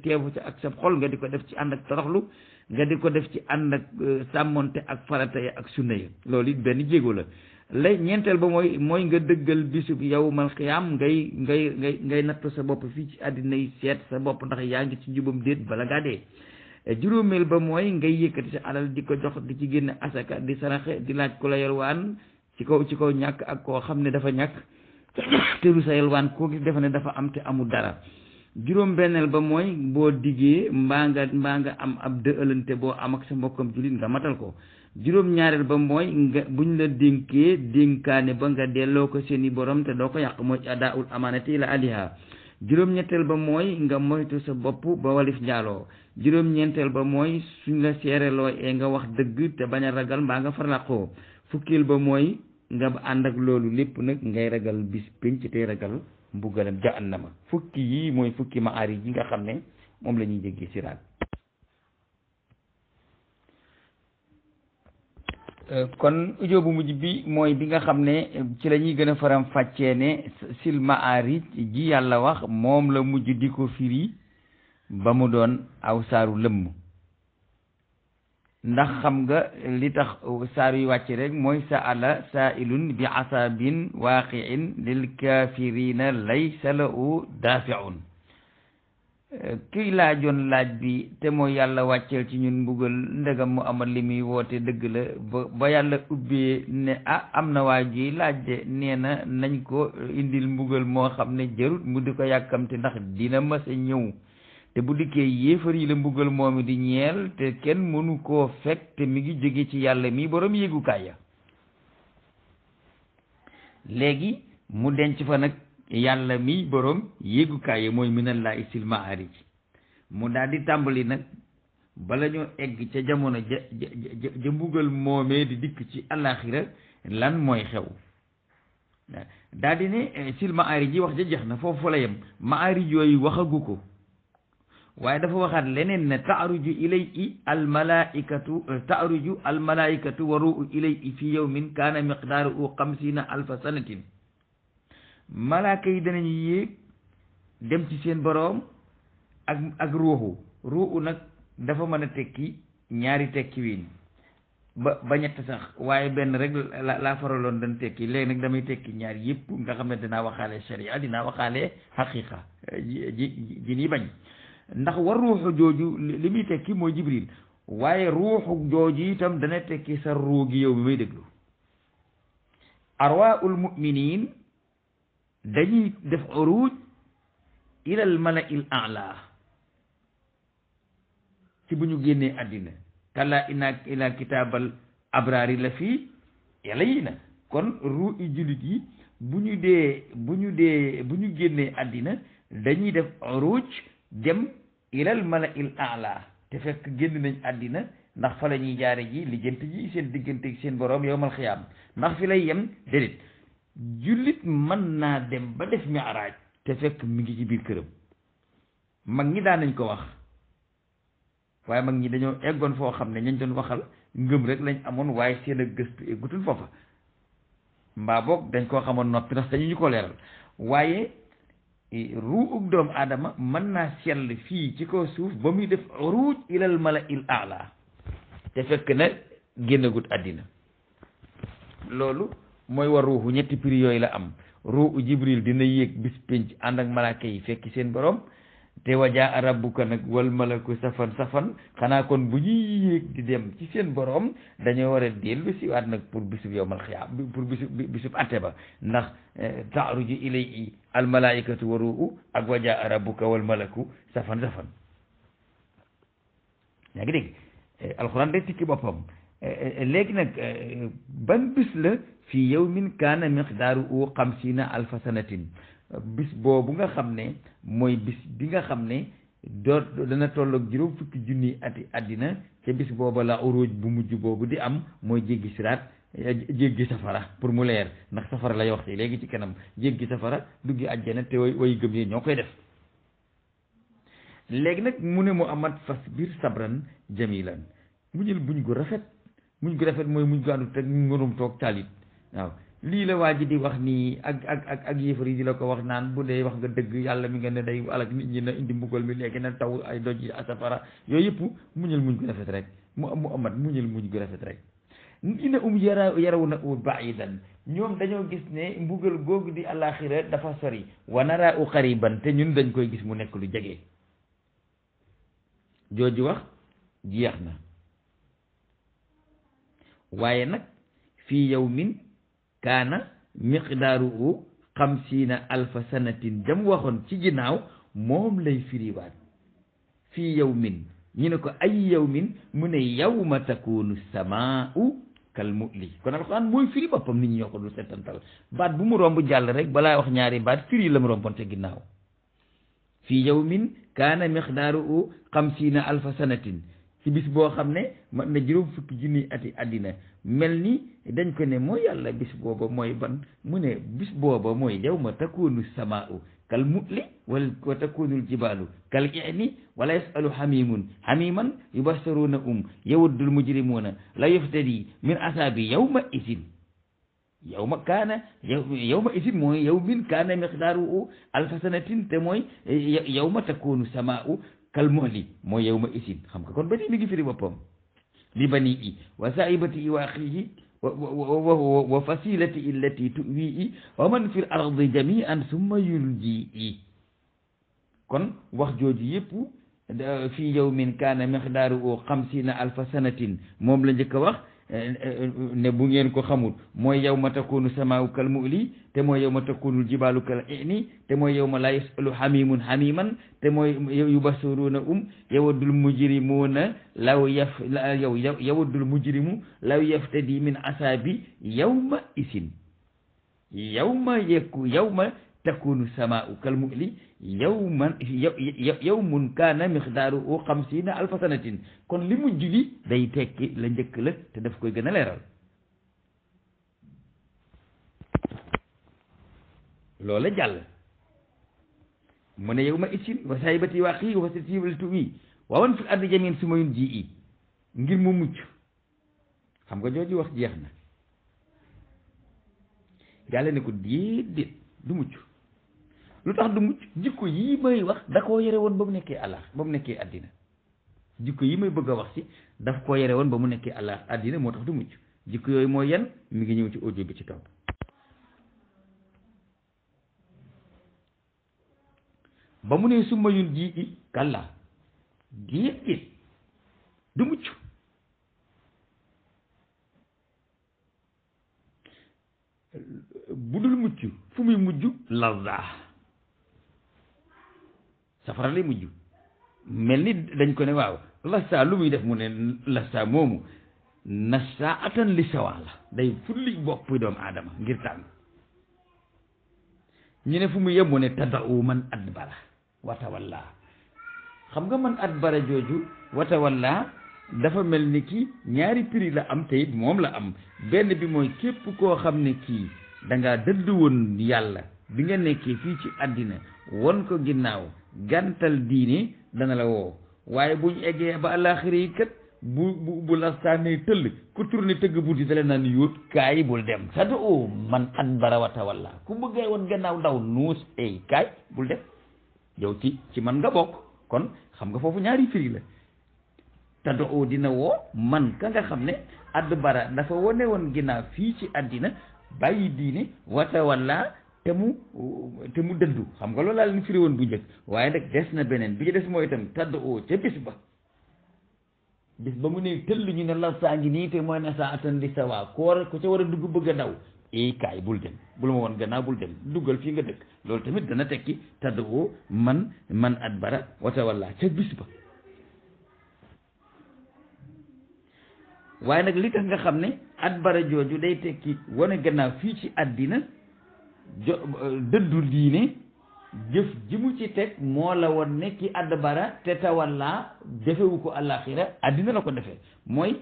teewu ca ak sa xol nga di ko def ci ànd ak toroxlu nga di ko def ci ànd ak sàmmonte ak farata ya ak sunna ya loolu it benn jéego la ñeenteel ba mooy nga dëggal bisub yawmal qiyaam ngay natt sa bopp fii ci àddina yi seet sa bopp ndax yaa ngi ci njubam déet bala ngaa dee juróomeel ba mooy ngay yëkkati sa alal di ko jox di ci génne asaka di saraxe di laaj ku la yalwaan ci kaw ñàkk ak koo xam ne dafa ñàkk te du sa yalwaan koo gis defe ne dafa am te amul dara juróom benneel ba mooy boo diggee mbaa nga am ab dëëlante boo am ak sa mbokkam jullit nga matal ko juróom ñaareel ba mooy nga buñ la dénkee dénkaane ba nga delloo ko seeni borom te doo ko yàq mooy adaa'ul amaanati ila aliha juróom ñetteel ba mooy nga moytu sa bopp ba walif njaaloo juróom ñeenteel ba mooy suñ la seereloo nga wax dëgg te bañ a ragal mbaa nga farlaqoo fukkil ba mooy nga ànd ak loolu lépp nag ngay ragal bis pénc tey ragal mbugalam jahannama fukki yi mooy fukki maari yi nga xam ne moom la ñuy jéggee siraat kon audio bu mujj bi mooy bi nga xam ne ci la ñuy gën a faram fàccee ne sil maarij ji yàlla wax moom la mujj di ko firi ba mu doon aw saaru lëmm ndax xam nga li tax saar yu wàcc rek mooy sa'ala sa'ilun bi asabin waaqi'in lil kafirina laysa lahu dafi'un kiy laajoon laaj bi te mooy yàlla wàcceel ci ñun mbugal ndegam mu amal li muy woote dëgg la ba yàlla ubbee ne am na waa ji laaj de nee na nañ ko indil mbugal moo xam ne jarut mu di ko yàkkamte ndax dina mës a ñëw te bu dikkee yéefar yi la mbugal moomi di ñeel te kenn mënu koo fekk te mi ngi jóge ci yàlla mi borom yéegukaay ya léegi mu denc fa nag yàlla mi borom yéegukaay ya mooy minallahi sil maarij mu daal di tàmbali nag bala ñoo egg ca jamono ja mbugal moomee di dikk ci alaxira lan mooy xew daal di ne sil maarij yi wax ja jeex na foofu la yem maarij yooyu waxagu ko waaye dafa waxaat leneen ne taaruju ilayhi almalaikatu wa ruuhu ilayhi fi yawmin kaana miqdaaruhu 50,000 sanatin malaaka yi danañu yéeg dem ci seen boroom ak ruuxu nag dafa mën a tekki ñaari tekki wiin ba ñett sax waaye benn rek laa faraloon dañ tekki léegi nag damay tekki ñaar yëpp nga xam ne dinaa waxaale sharia dinaa waxaale xaqiqa ji nii bañ ndax war ruuxu jooju li muy tekki mooy jibril waaye ruuxu jooju itam dana tekki sa ruugi yow mi may déglu arwaa'ul mu'minin dañuy def uruj ilal mala'il a'la ci bu ñu génnee àddina kalla ina kitaabal abraari la fii yàlla yi na kon ruu i jullit yi bu ñu génnee àddina dañuy def uruj dem ilal mala'il a'la te fekk génn nañ àddina ndax fa la ñuy jaare ji lijjanti ji seen diggante ak seen boroom yawmal xiyaam ndax fi lay yem déedéet jullit mën naa dem ba def mi'raaj te fekk mi ngi ci biir këram mag ñi daan nañ ko wax waaye mag ñi dañoo eggoon foo xam ne ñañ doon waxal ngëm rek lañ amoon waaye seen a gëstu eggutul foofa mbaa boog dañ koo xamoon noppi ndax dañu ñu ko leeral waaye ruug doomu aadama mën naa sell fii ci kaw suuf ba muy def uruj ilal mala'il a'la te fekk na génnagut àddina loolu mooy war ruuxu ñetti prix yooyu la am ruuxu jibril dina yéeg bis pénc ànd ak malaaka yi fekki seen borom te wajaa rabbuka nag wal malaku safan xanaa kon bu ñuy yéeg di dem ci seen borom dañoo war a dellu si waat nag pour bisub yawmal xiyaam pour bisub atte ba ndax taaruju ilayhi al malaikatu wa ruuhu ak wajaa rabbuka wal malaku safan yaa ngi dégg alxuraan day tikki boppam léegi nag ban bis la fii yawmin kaana miqdaaruhu xamsiina alfa sanatin bis boobu nga xam ne mooy bis bi nga xam ne dana tolloog juróom fukki junni ati àddina ca bis booba la uruj bu mujj boobu di am mooy jéggi siraat jéggi safara pour mu leer ndax safara lay wax ci léegi ci kanam jéggi safara duggi àjjana te way gëm yi ñoo koy def léegi nag mu ne Muhammad fasbir sabran jamilan muñul muñ gu rafet mooy muñ gu àndut ak mënum toog taalit waaw lii la waa ji di wax nii ak yéefar yi di la ko wax naan bu dee wax nga dëgg yàlla mi nga ne day alak nit ñi na indi mbugal mi léegi na taw ay doj yi safara yooyu yëpp muñal muñ gu rafet rek Muhammad muñal muñ gu rafet rek ina yaraw na u baidan ñoom dañoo gis ne mbugal googu di alaxira dafa sori wa nara u qariban te ñun dañ koy gis mu nekk lu jege jooju wax jeex na waaye nag fii yawmin kaana miqdaaruhu xamsiina alfa sanatin jam waxoon ci ginnaaw moom lay firiwaat fii yawmin ñu ne ko ay yawmin mu ne yawma takunu samaau kal mu'li kon alxuraan mooy firi boppam nit ñi ñoo ko dul settantal baat bu mu romb jàll rek balaa wax ñaari baat firi la mu romboon te ginnaaw fii yawmin kaana miqdaaruhu xamsiina alfa sanatin ci bis boo xam ne man na juróom fukki junni ati àddina mel ni dañ ko ne mooy yàlla bis booba mooy ban mu ne bis booba mooy yawma takunu samaau kal mu'li wa takunul jibaalu kal i'ni wala yasalu hamiman yubasharuna yawaddul mujrimuna la yaftadi min asabi yawma isin yawma isin mooy yawmin kaana miqdaaruhu alfa sanatin te mooy yawma takunu samaau kal muhli mooy yawma isin xam nga kon ba nii mi ngi firi boppam li banii i wa saahibati i wa axiihi wa fasilati illati tuwii wa man fi l ardi jamian summa yunjii kon wax jooju yëpp fii yawmin kaana miqdaaruhu xamsiina alfa sanatin moom la njëkk a wax ne bu ngeen ko xamul mooy yawma takunu samaau kal mu'li te mooy yawma takunu jibaalu kal i'ni te mooy yawma laa yasalu hamiman te mooy yubasiruna yawaddul mujrimuna yawaddul mujrimu law yaftadi min asabi yawma isin yawma takunu samaau kal mu'li yawmun kaana miqdaaruhu xamsiina alfa sanatin kon li mujj li day tekki la njëkk la te daf koy gën a leeral loola jàll mu ne yawma isin wa saahibati wa axiihi wa fasilati illati tu'wi wa man fil ardi jamii'an summa yunjii ngir mu mucc xam nga jooju wax jeex na yàlla ne ko déedéet du mucc lu tax du mucc jikko yii may wax da koo yore woon ba mu nekkee àddina jikko yi may bëgg a wax ci daf ko yore woon ba mu nekkee àlla àddina moo tax du mucc jikko yooyu mooy yan mi ngi ñëw ci audio bi ci topp ba mu ne summa yun ji i kàlla déedéet du mucc bu dul mucc fu muy mujj lazza safara lay mujj mel ni dañ ko ne waaw lassa lu muy def mu ne lassa moomu nassa atan li sawaa la day fulli bopp doomu aadama ngir tànn ñu ne fu mu yem mu ne tada'u man adbara watawalla xam nga man adbara jooju watawalla dafa mel ni ki ñaari prix la am te it moom la am benn bi mooy képp koo xam ne kii da ngaa dëdd woon yàlla bi nga nekkee fii ci àddina won ko ginnaaw gàntal diine dana la woo waaye buñ eggee ba àllaaxira yi kat bu la sànnee tëll ku tourné tëgg buddi dale naan yóot kaay bul dem sada o man adbara wa tawalla ku bëggee woon gannaaw daw nuus ay kaay bul dem yow ci man nga bokk kon xam nga foofu ñaari firi la tado o dina woo man ka nga xam ne adbara dafa wone woon ginnaaw fii ci àddina bàyyi diine wa tawalla te mu dëddu xam nga loolu laa leen firi woon bu njëkk waaye nag des na beneen bi ci des mooy itam tado o ca bis ba mu ne tëll ñu ne la saa ngi nii te mooy na saa atan li sa waa ku ca war a dugg bëgg a daw kaay bul dem bul ma woon gannaaw bul dem duggal fii nga dëkk loolu tamit dana tekki taddu oo man adbara wa tawalla ca bis ba waaye nag li tax nga xam ne adbara jooju day tekki wane gannaaw fii ci àddina dëddu diine jëf ji mu ci teg moo la woon ne ki adbara te tawalla defewu ko àllaaxira àddina la ko defee mooy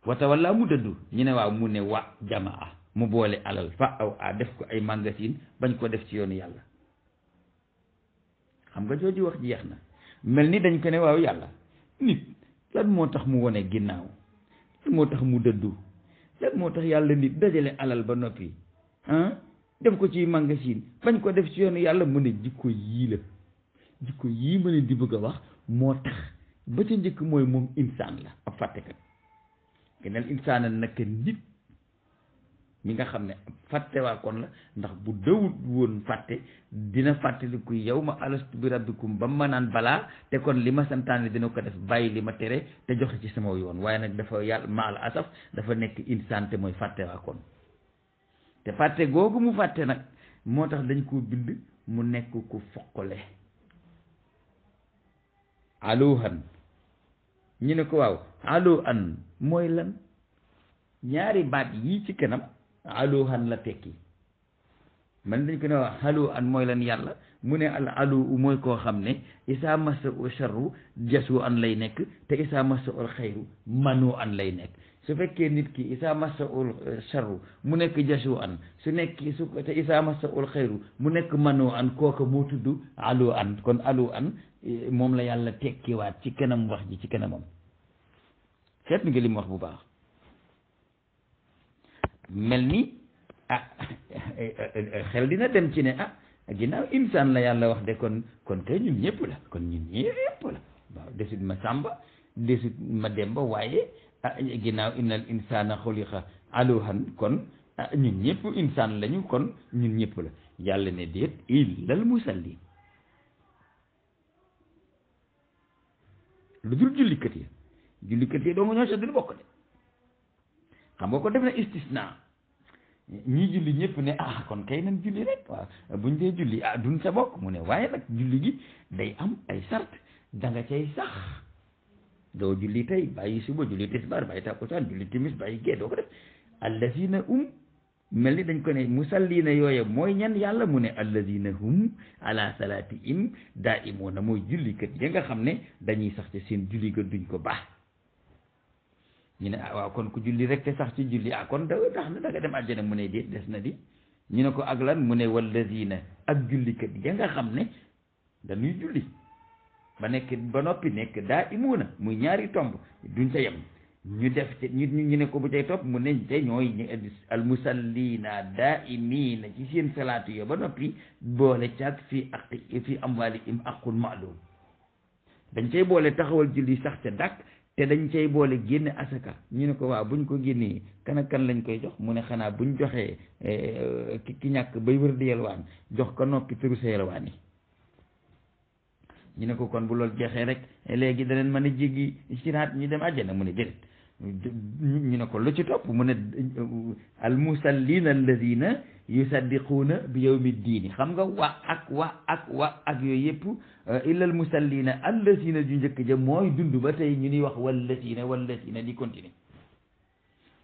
wa tawalla mu dëddu ñu ne waaw mu ne wa jamaa mu boole alal fa aw a def ko ay magasin bañ ko def ci yoonu yàlla xam nga jooju wax jeex na mel ni dañ ko ne waaw yàlla nit lan moo tax mu wone ginnaaw lan moo tax mu dëddu lan moo tax yàlla nit dajale alal ba noppi def ko ci magasin bañ ko def ci yoonu yàlla mu ne jikko yii la jikko yii ma ne di bëgg a wax moo tax ba ca njëkk mooy moom insaan la ab fàttekat geneen insaana nag nit mi nga xam ne fàttewaa kon la ndax bu dawut woon fàtte dina fàttaliku yow ma alastu bi rabbikum ba ma naan balaa te kon li ma santaane dina ko def bàyyi li ma tere te joxe ci sama yoon waaye nag dafa yàlla maal asaf dafa nekk insaan te mooy fàttewaa kon te fàtte googu mu fàtte nag moo tax dañ koo bind mu nekk ku foqale aluhan ñu ne ko waaw alu an mooy lan ñaari baat yii ci kanam aluhan la tekki man dañ ko ne wax alu an mooy lan yàlla mu ne al alu mooy koo xam ne isaa masa u charru jasu an lay nekk te isaa masa ul xayru manu an lay nekk su fekkee nit ki isaa masa ul charru mu nekk jasu an su nekk su te isaa masa ul xayru mu nekk manu an kooka moo tudd alu an kon alu an moom la yàlla tekkiwaat ci kanam wax ji ci kanamam seet nga li mu wax bu baax mel ni xel dina dem ci ne ginnaaw insaan la yàlla wax de kon kay ñun ñëpp la kon ñun ñëpp la waaw desut ma sàmba desut ma demba waaye ginnaaw innal insaana xuliqa aluhan kon ñun ñëpp insaan lañu kon ñun ñëpp la yàlla ne déet illal musallin lu dul jullikat yi doo nga ñoo sa dul bokk de xam nga ko def na istisna ñii julli ñëpp ne kon kay nañ julli rek waaw buñ dee julli duñ sa bokk mu ne waaye nag julli gi day am ay sart da nga cay sax doo julli tey bàyyi suba julli tisbaar bàyyi takkusaan julli timis bàyyi gee doo ko def allazina mel ni dañ ko ne musallina yooye mooy ñan yàlla mu ne allazina hum ala salaatihim daa'imuuna mooy jullikat ya nga xam ne dañuy sax ci seen julli ga duñ ko baax ñu ne waaw kon ku julli rek te sax ci julli kon da tax na da nga dem àjjana mu ne déet des na di ñu ne ko ak lan mu ne wallazina ak jullikat ya nga xam ne dañuy julli ba nekk ba noppi nekk daa'imuuna muy ñaari tomb duñ sa yem ñu def ci ñu ne ko bu cay topp mu ne te ñooy almusallina daa'imiina ci seen salaatu yo ba noppi boole caag fi amwaalihim aqul ma'lum dañ cay boole taxawal julli sax ca dàkk te dañ cay boole génne asaka ñu ne ko waaw buñ ko génnee kan ak kan lañ koy jox mu ne xanaa buñ joxee ki ñàkk bay wër di yelwaan jox ko noppi tëru sa yelwaan yi ñu ne ko kon bu loolu jeexee rek léegi daneen mën a jéggi siraat ñu dem àjjana mu ne déedéet ñu ne ko lu ci topp mu ne al musallina alladina yusaddiquuna bi yawmi diini xam nga ak yooyu yëpp illa al musallina alladina ju njëkk ja mooy dund ba tey ñu ni wax walladina di continuer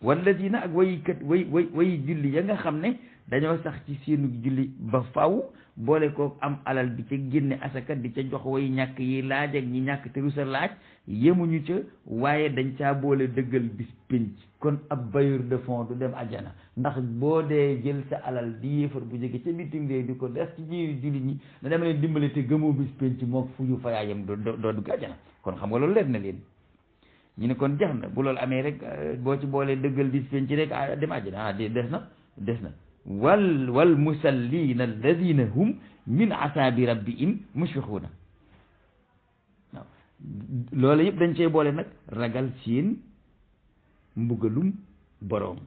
walladina ak way julli ya nga xam ne dañoo sax ci seenu julli ba faw boole ko am alal di ca génne asaka di ca jox way ñàkk yi laaj ak ñi ñàkk te rusa laaj yemuñu ca waaye dañ caa boole dëggal bis pénc kon ab bailleur de fonds du dem ajjana ndax boo dee jël sa alal di yéefar bu jóge ca bitim réew di ko def ci biir jullit ñi da dama leen dimbale te gëmoo bis pénc mook fu ñu fayaayam doo dugg ajjana kon xam nga loolu leer na leen ñu ne kon jeex na bu loolu amee rek boo ci boolee dëggal bis pénc rek dem ajjana des na wal musallina alladina hum min asaabi rabbihim mushfiquuna waaw loolu yëpp dañ cey boole nag ragal seen mbugalum boroom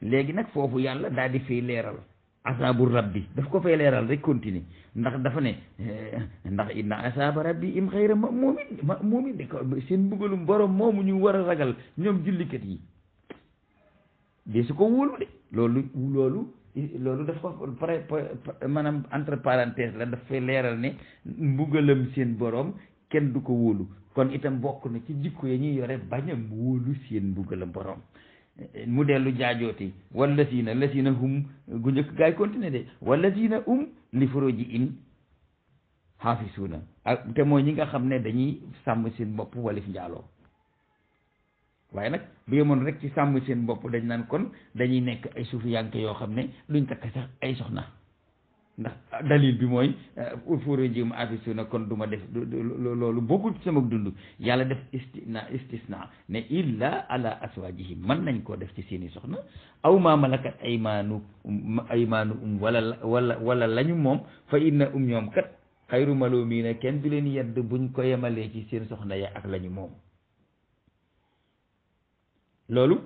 léegi nag foofu yàlla daal di fay leeral asaabu rabbi daf ko fay leeral rek continuer ndax dafa ne ndax inna asaaba rabbihim xayra ma'muumin de ko seen mbugalum boroom moomu ñu war a ragal ñoom jullikat yi de su ko wóolu de loolu daf ko maanaam entre parenthèse la daf fay leeral ne mbugalam seen boroom kenn du ko wóolu kon itam bokk na ci jikko ya ñuy yore bañ a wóolu seen mbugalam boroom mu dellu jaajooti wallazina hum gu njëkk gaay continuer de wallazina li furujihim haafisuuna ak te mooy ñi nga xam ne dañuy sàmm seen bopp walif njaaloo waaye nag bu yemoon rek ci sàmm seen bopp dañ naan kon dañuy nekk ay suufiyanke yoo xam ne duñ takk sax ay soxna ndax dalil bi mooy furujihim haafisuuna kon du ma def loolu bokkul ci sama dund yàlla def istisna ne illa ala aswaajihim mën nañ koo def ci seeni soxna aw ma malakat aymaanu wala lañu moom fa inna ñoom kat xayru malumiina kenn du leen yedd buñ ko yemalee ci seen soxna ya ak lañu moom loolu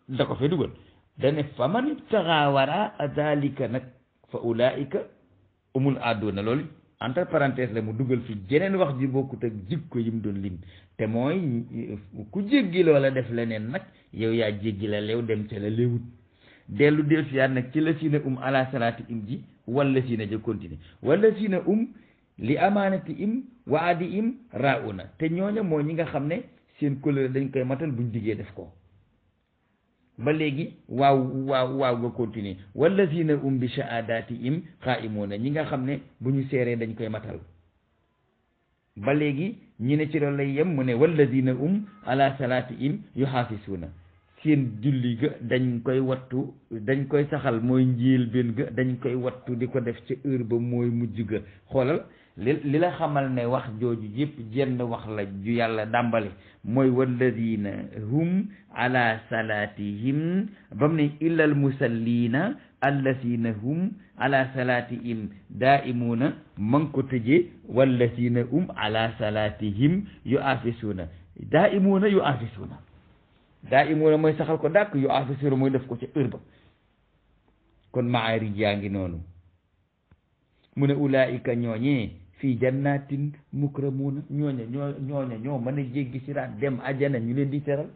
da ko fay dugal dane fa man ibtaxa wara dalika nag fa ulaika umul àdduna loolu entre parenthèse la mu dugal fi jeneen wax ji bokkut ak jikko yi mu doon lim te mooy ku jéggi loola def leneen nag yow yaa jéggi la leew dem ca la léewut dellu del siyaat nag ci la si na ala salaati im ji wala si na ja continuer wala si na li amaanati im waadi im rauna te ñooña mooy ñi nga xam ne seen kóllëre dañ koy matal buñ diggee def ko ba léegi waaw nga continuer wallazina bi shahaadatihim qaa'imuuna ñi nga xam ne bu ñu seeree dañ koy matal ba léegi ñi ne ci loolu lay yem mu ne wallazina ala salaatihim yuhaafisuuna seen julli ga dañ koy wattu dañ koy saxal mooy njiil benn ga dañ koy wattu di ko def ca heure ba mooy mujj ga xoolal li la xamal ne wax jooju yëpp jenn wax la ju yàlla dàmbale mooy walladina hum ala salatihim bam ne illa al musallina alladina hum ala salatihim daimuuna man ko tëjee walladina hum ala salatihim yu afisuuna daimuuna mooy saxal ko dàkk yu afisuuna mooy def ko ca heure ba kon maari yaa ngi noonu mu ne ulaika ñooñee fii jannatin mukramuuna ñoo mën a jéggi siraat dem ajana ñu leen di teral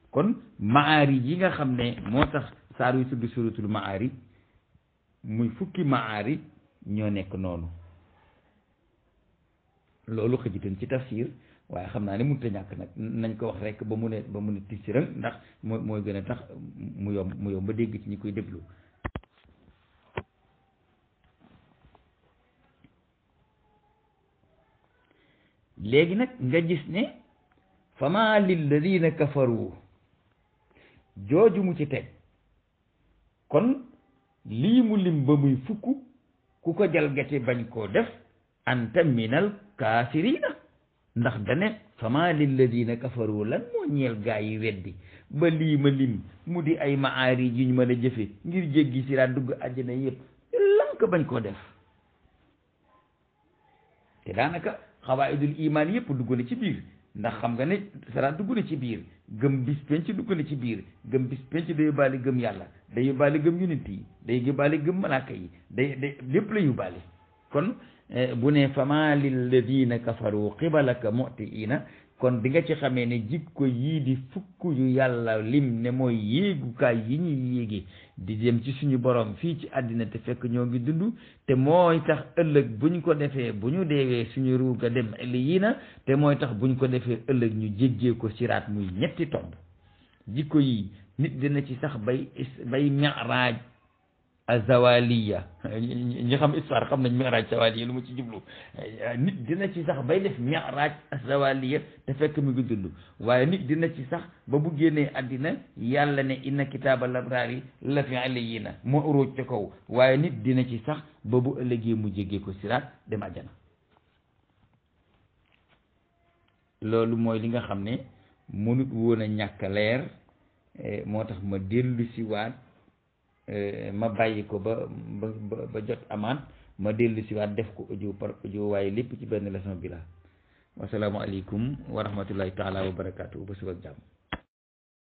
kon maari yi nga xam ne moo tax saar wi tudd suratul maari muy fukki maari ñoo nekk noonu loolu xëjitan ci tafsir waaye xam naa ne mënut a ñàkk nag nañ ko wax rek ba mu ne tisiran ndax mooy gën a tax mu yomb ba dégg ci ñi koy déglu léegi nag nga gis ne fama lilladina kafaru jooju mu ci teg kon lii mu lim ba muy fukk ku ko jalgati bañ koo def anta minal kaafirina ndax dane fama lilladina kafaru lan moo ñeel gaa yi weddi ba lii ma lim mu di ay maari ji ñu mën a jëfe ngir jéggi siraat dugg àjjana yëpp lan ko bañ koo def te daanaka xawaidul iman yëpp dugg na ci biir ndax xam nga ne saraat dugg na ci biir gëm bis penc dugg na ci biir gëm bis penc day yóbbaale gëm yàlla day yóbbaale gëm yonent yi day yóbbaale gëm malaaka yi day lépp la yóbbaale kon bu ne fama lilladina kafaru qibalaka mu'tiina kon di nga ci xamee ne jikko yii di fukk yu yàlla lim ne mooy yéegukaay yi ñuy yéegi di dem ci suñu borom fii ci àddina te fekk ñoo ngi dund te mooy tax ëllëg buñ ko defee bu ñu deewee suñu ruuga dem yi na te mooy tax buñ ko defee ëllëg ñu jéggee ko siraat muy ñetti tomb jikko yi nit dina ci sax bay mi'raaj azawaliya ñi xam histoire xam nañ mi'raaj zawaliya lu ma ci jublu nit dina ci sax bay def mi'raaj azawaliya te fekk mi ngi dund waaye nit dina ci sax ba bu génnee àddina yàlla ne inna kitaabal abraari la fi aliyina moo uróoj ca kaw waaye nit dina ci sax ba bu ëllëgee mu jéggee ko siraat dem àjjana loolu mooy li nga xam ne mënut woon a ñàkk leer moo tax ma dellu si waat ma bàyyi ko ba jot amaan ma dellu si waat def ko audio par audio waaye lépp ci benn leçon bi la wasalaamualeykum wa rahmatullahi taala wa barakaatu ba suba ak jàmm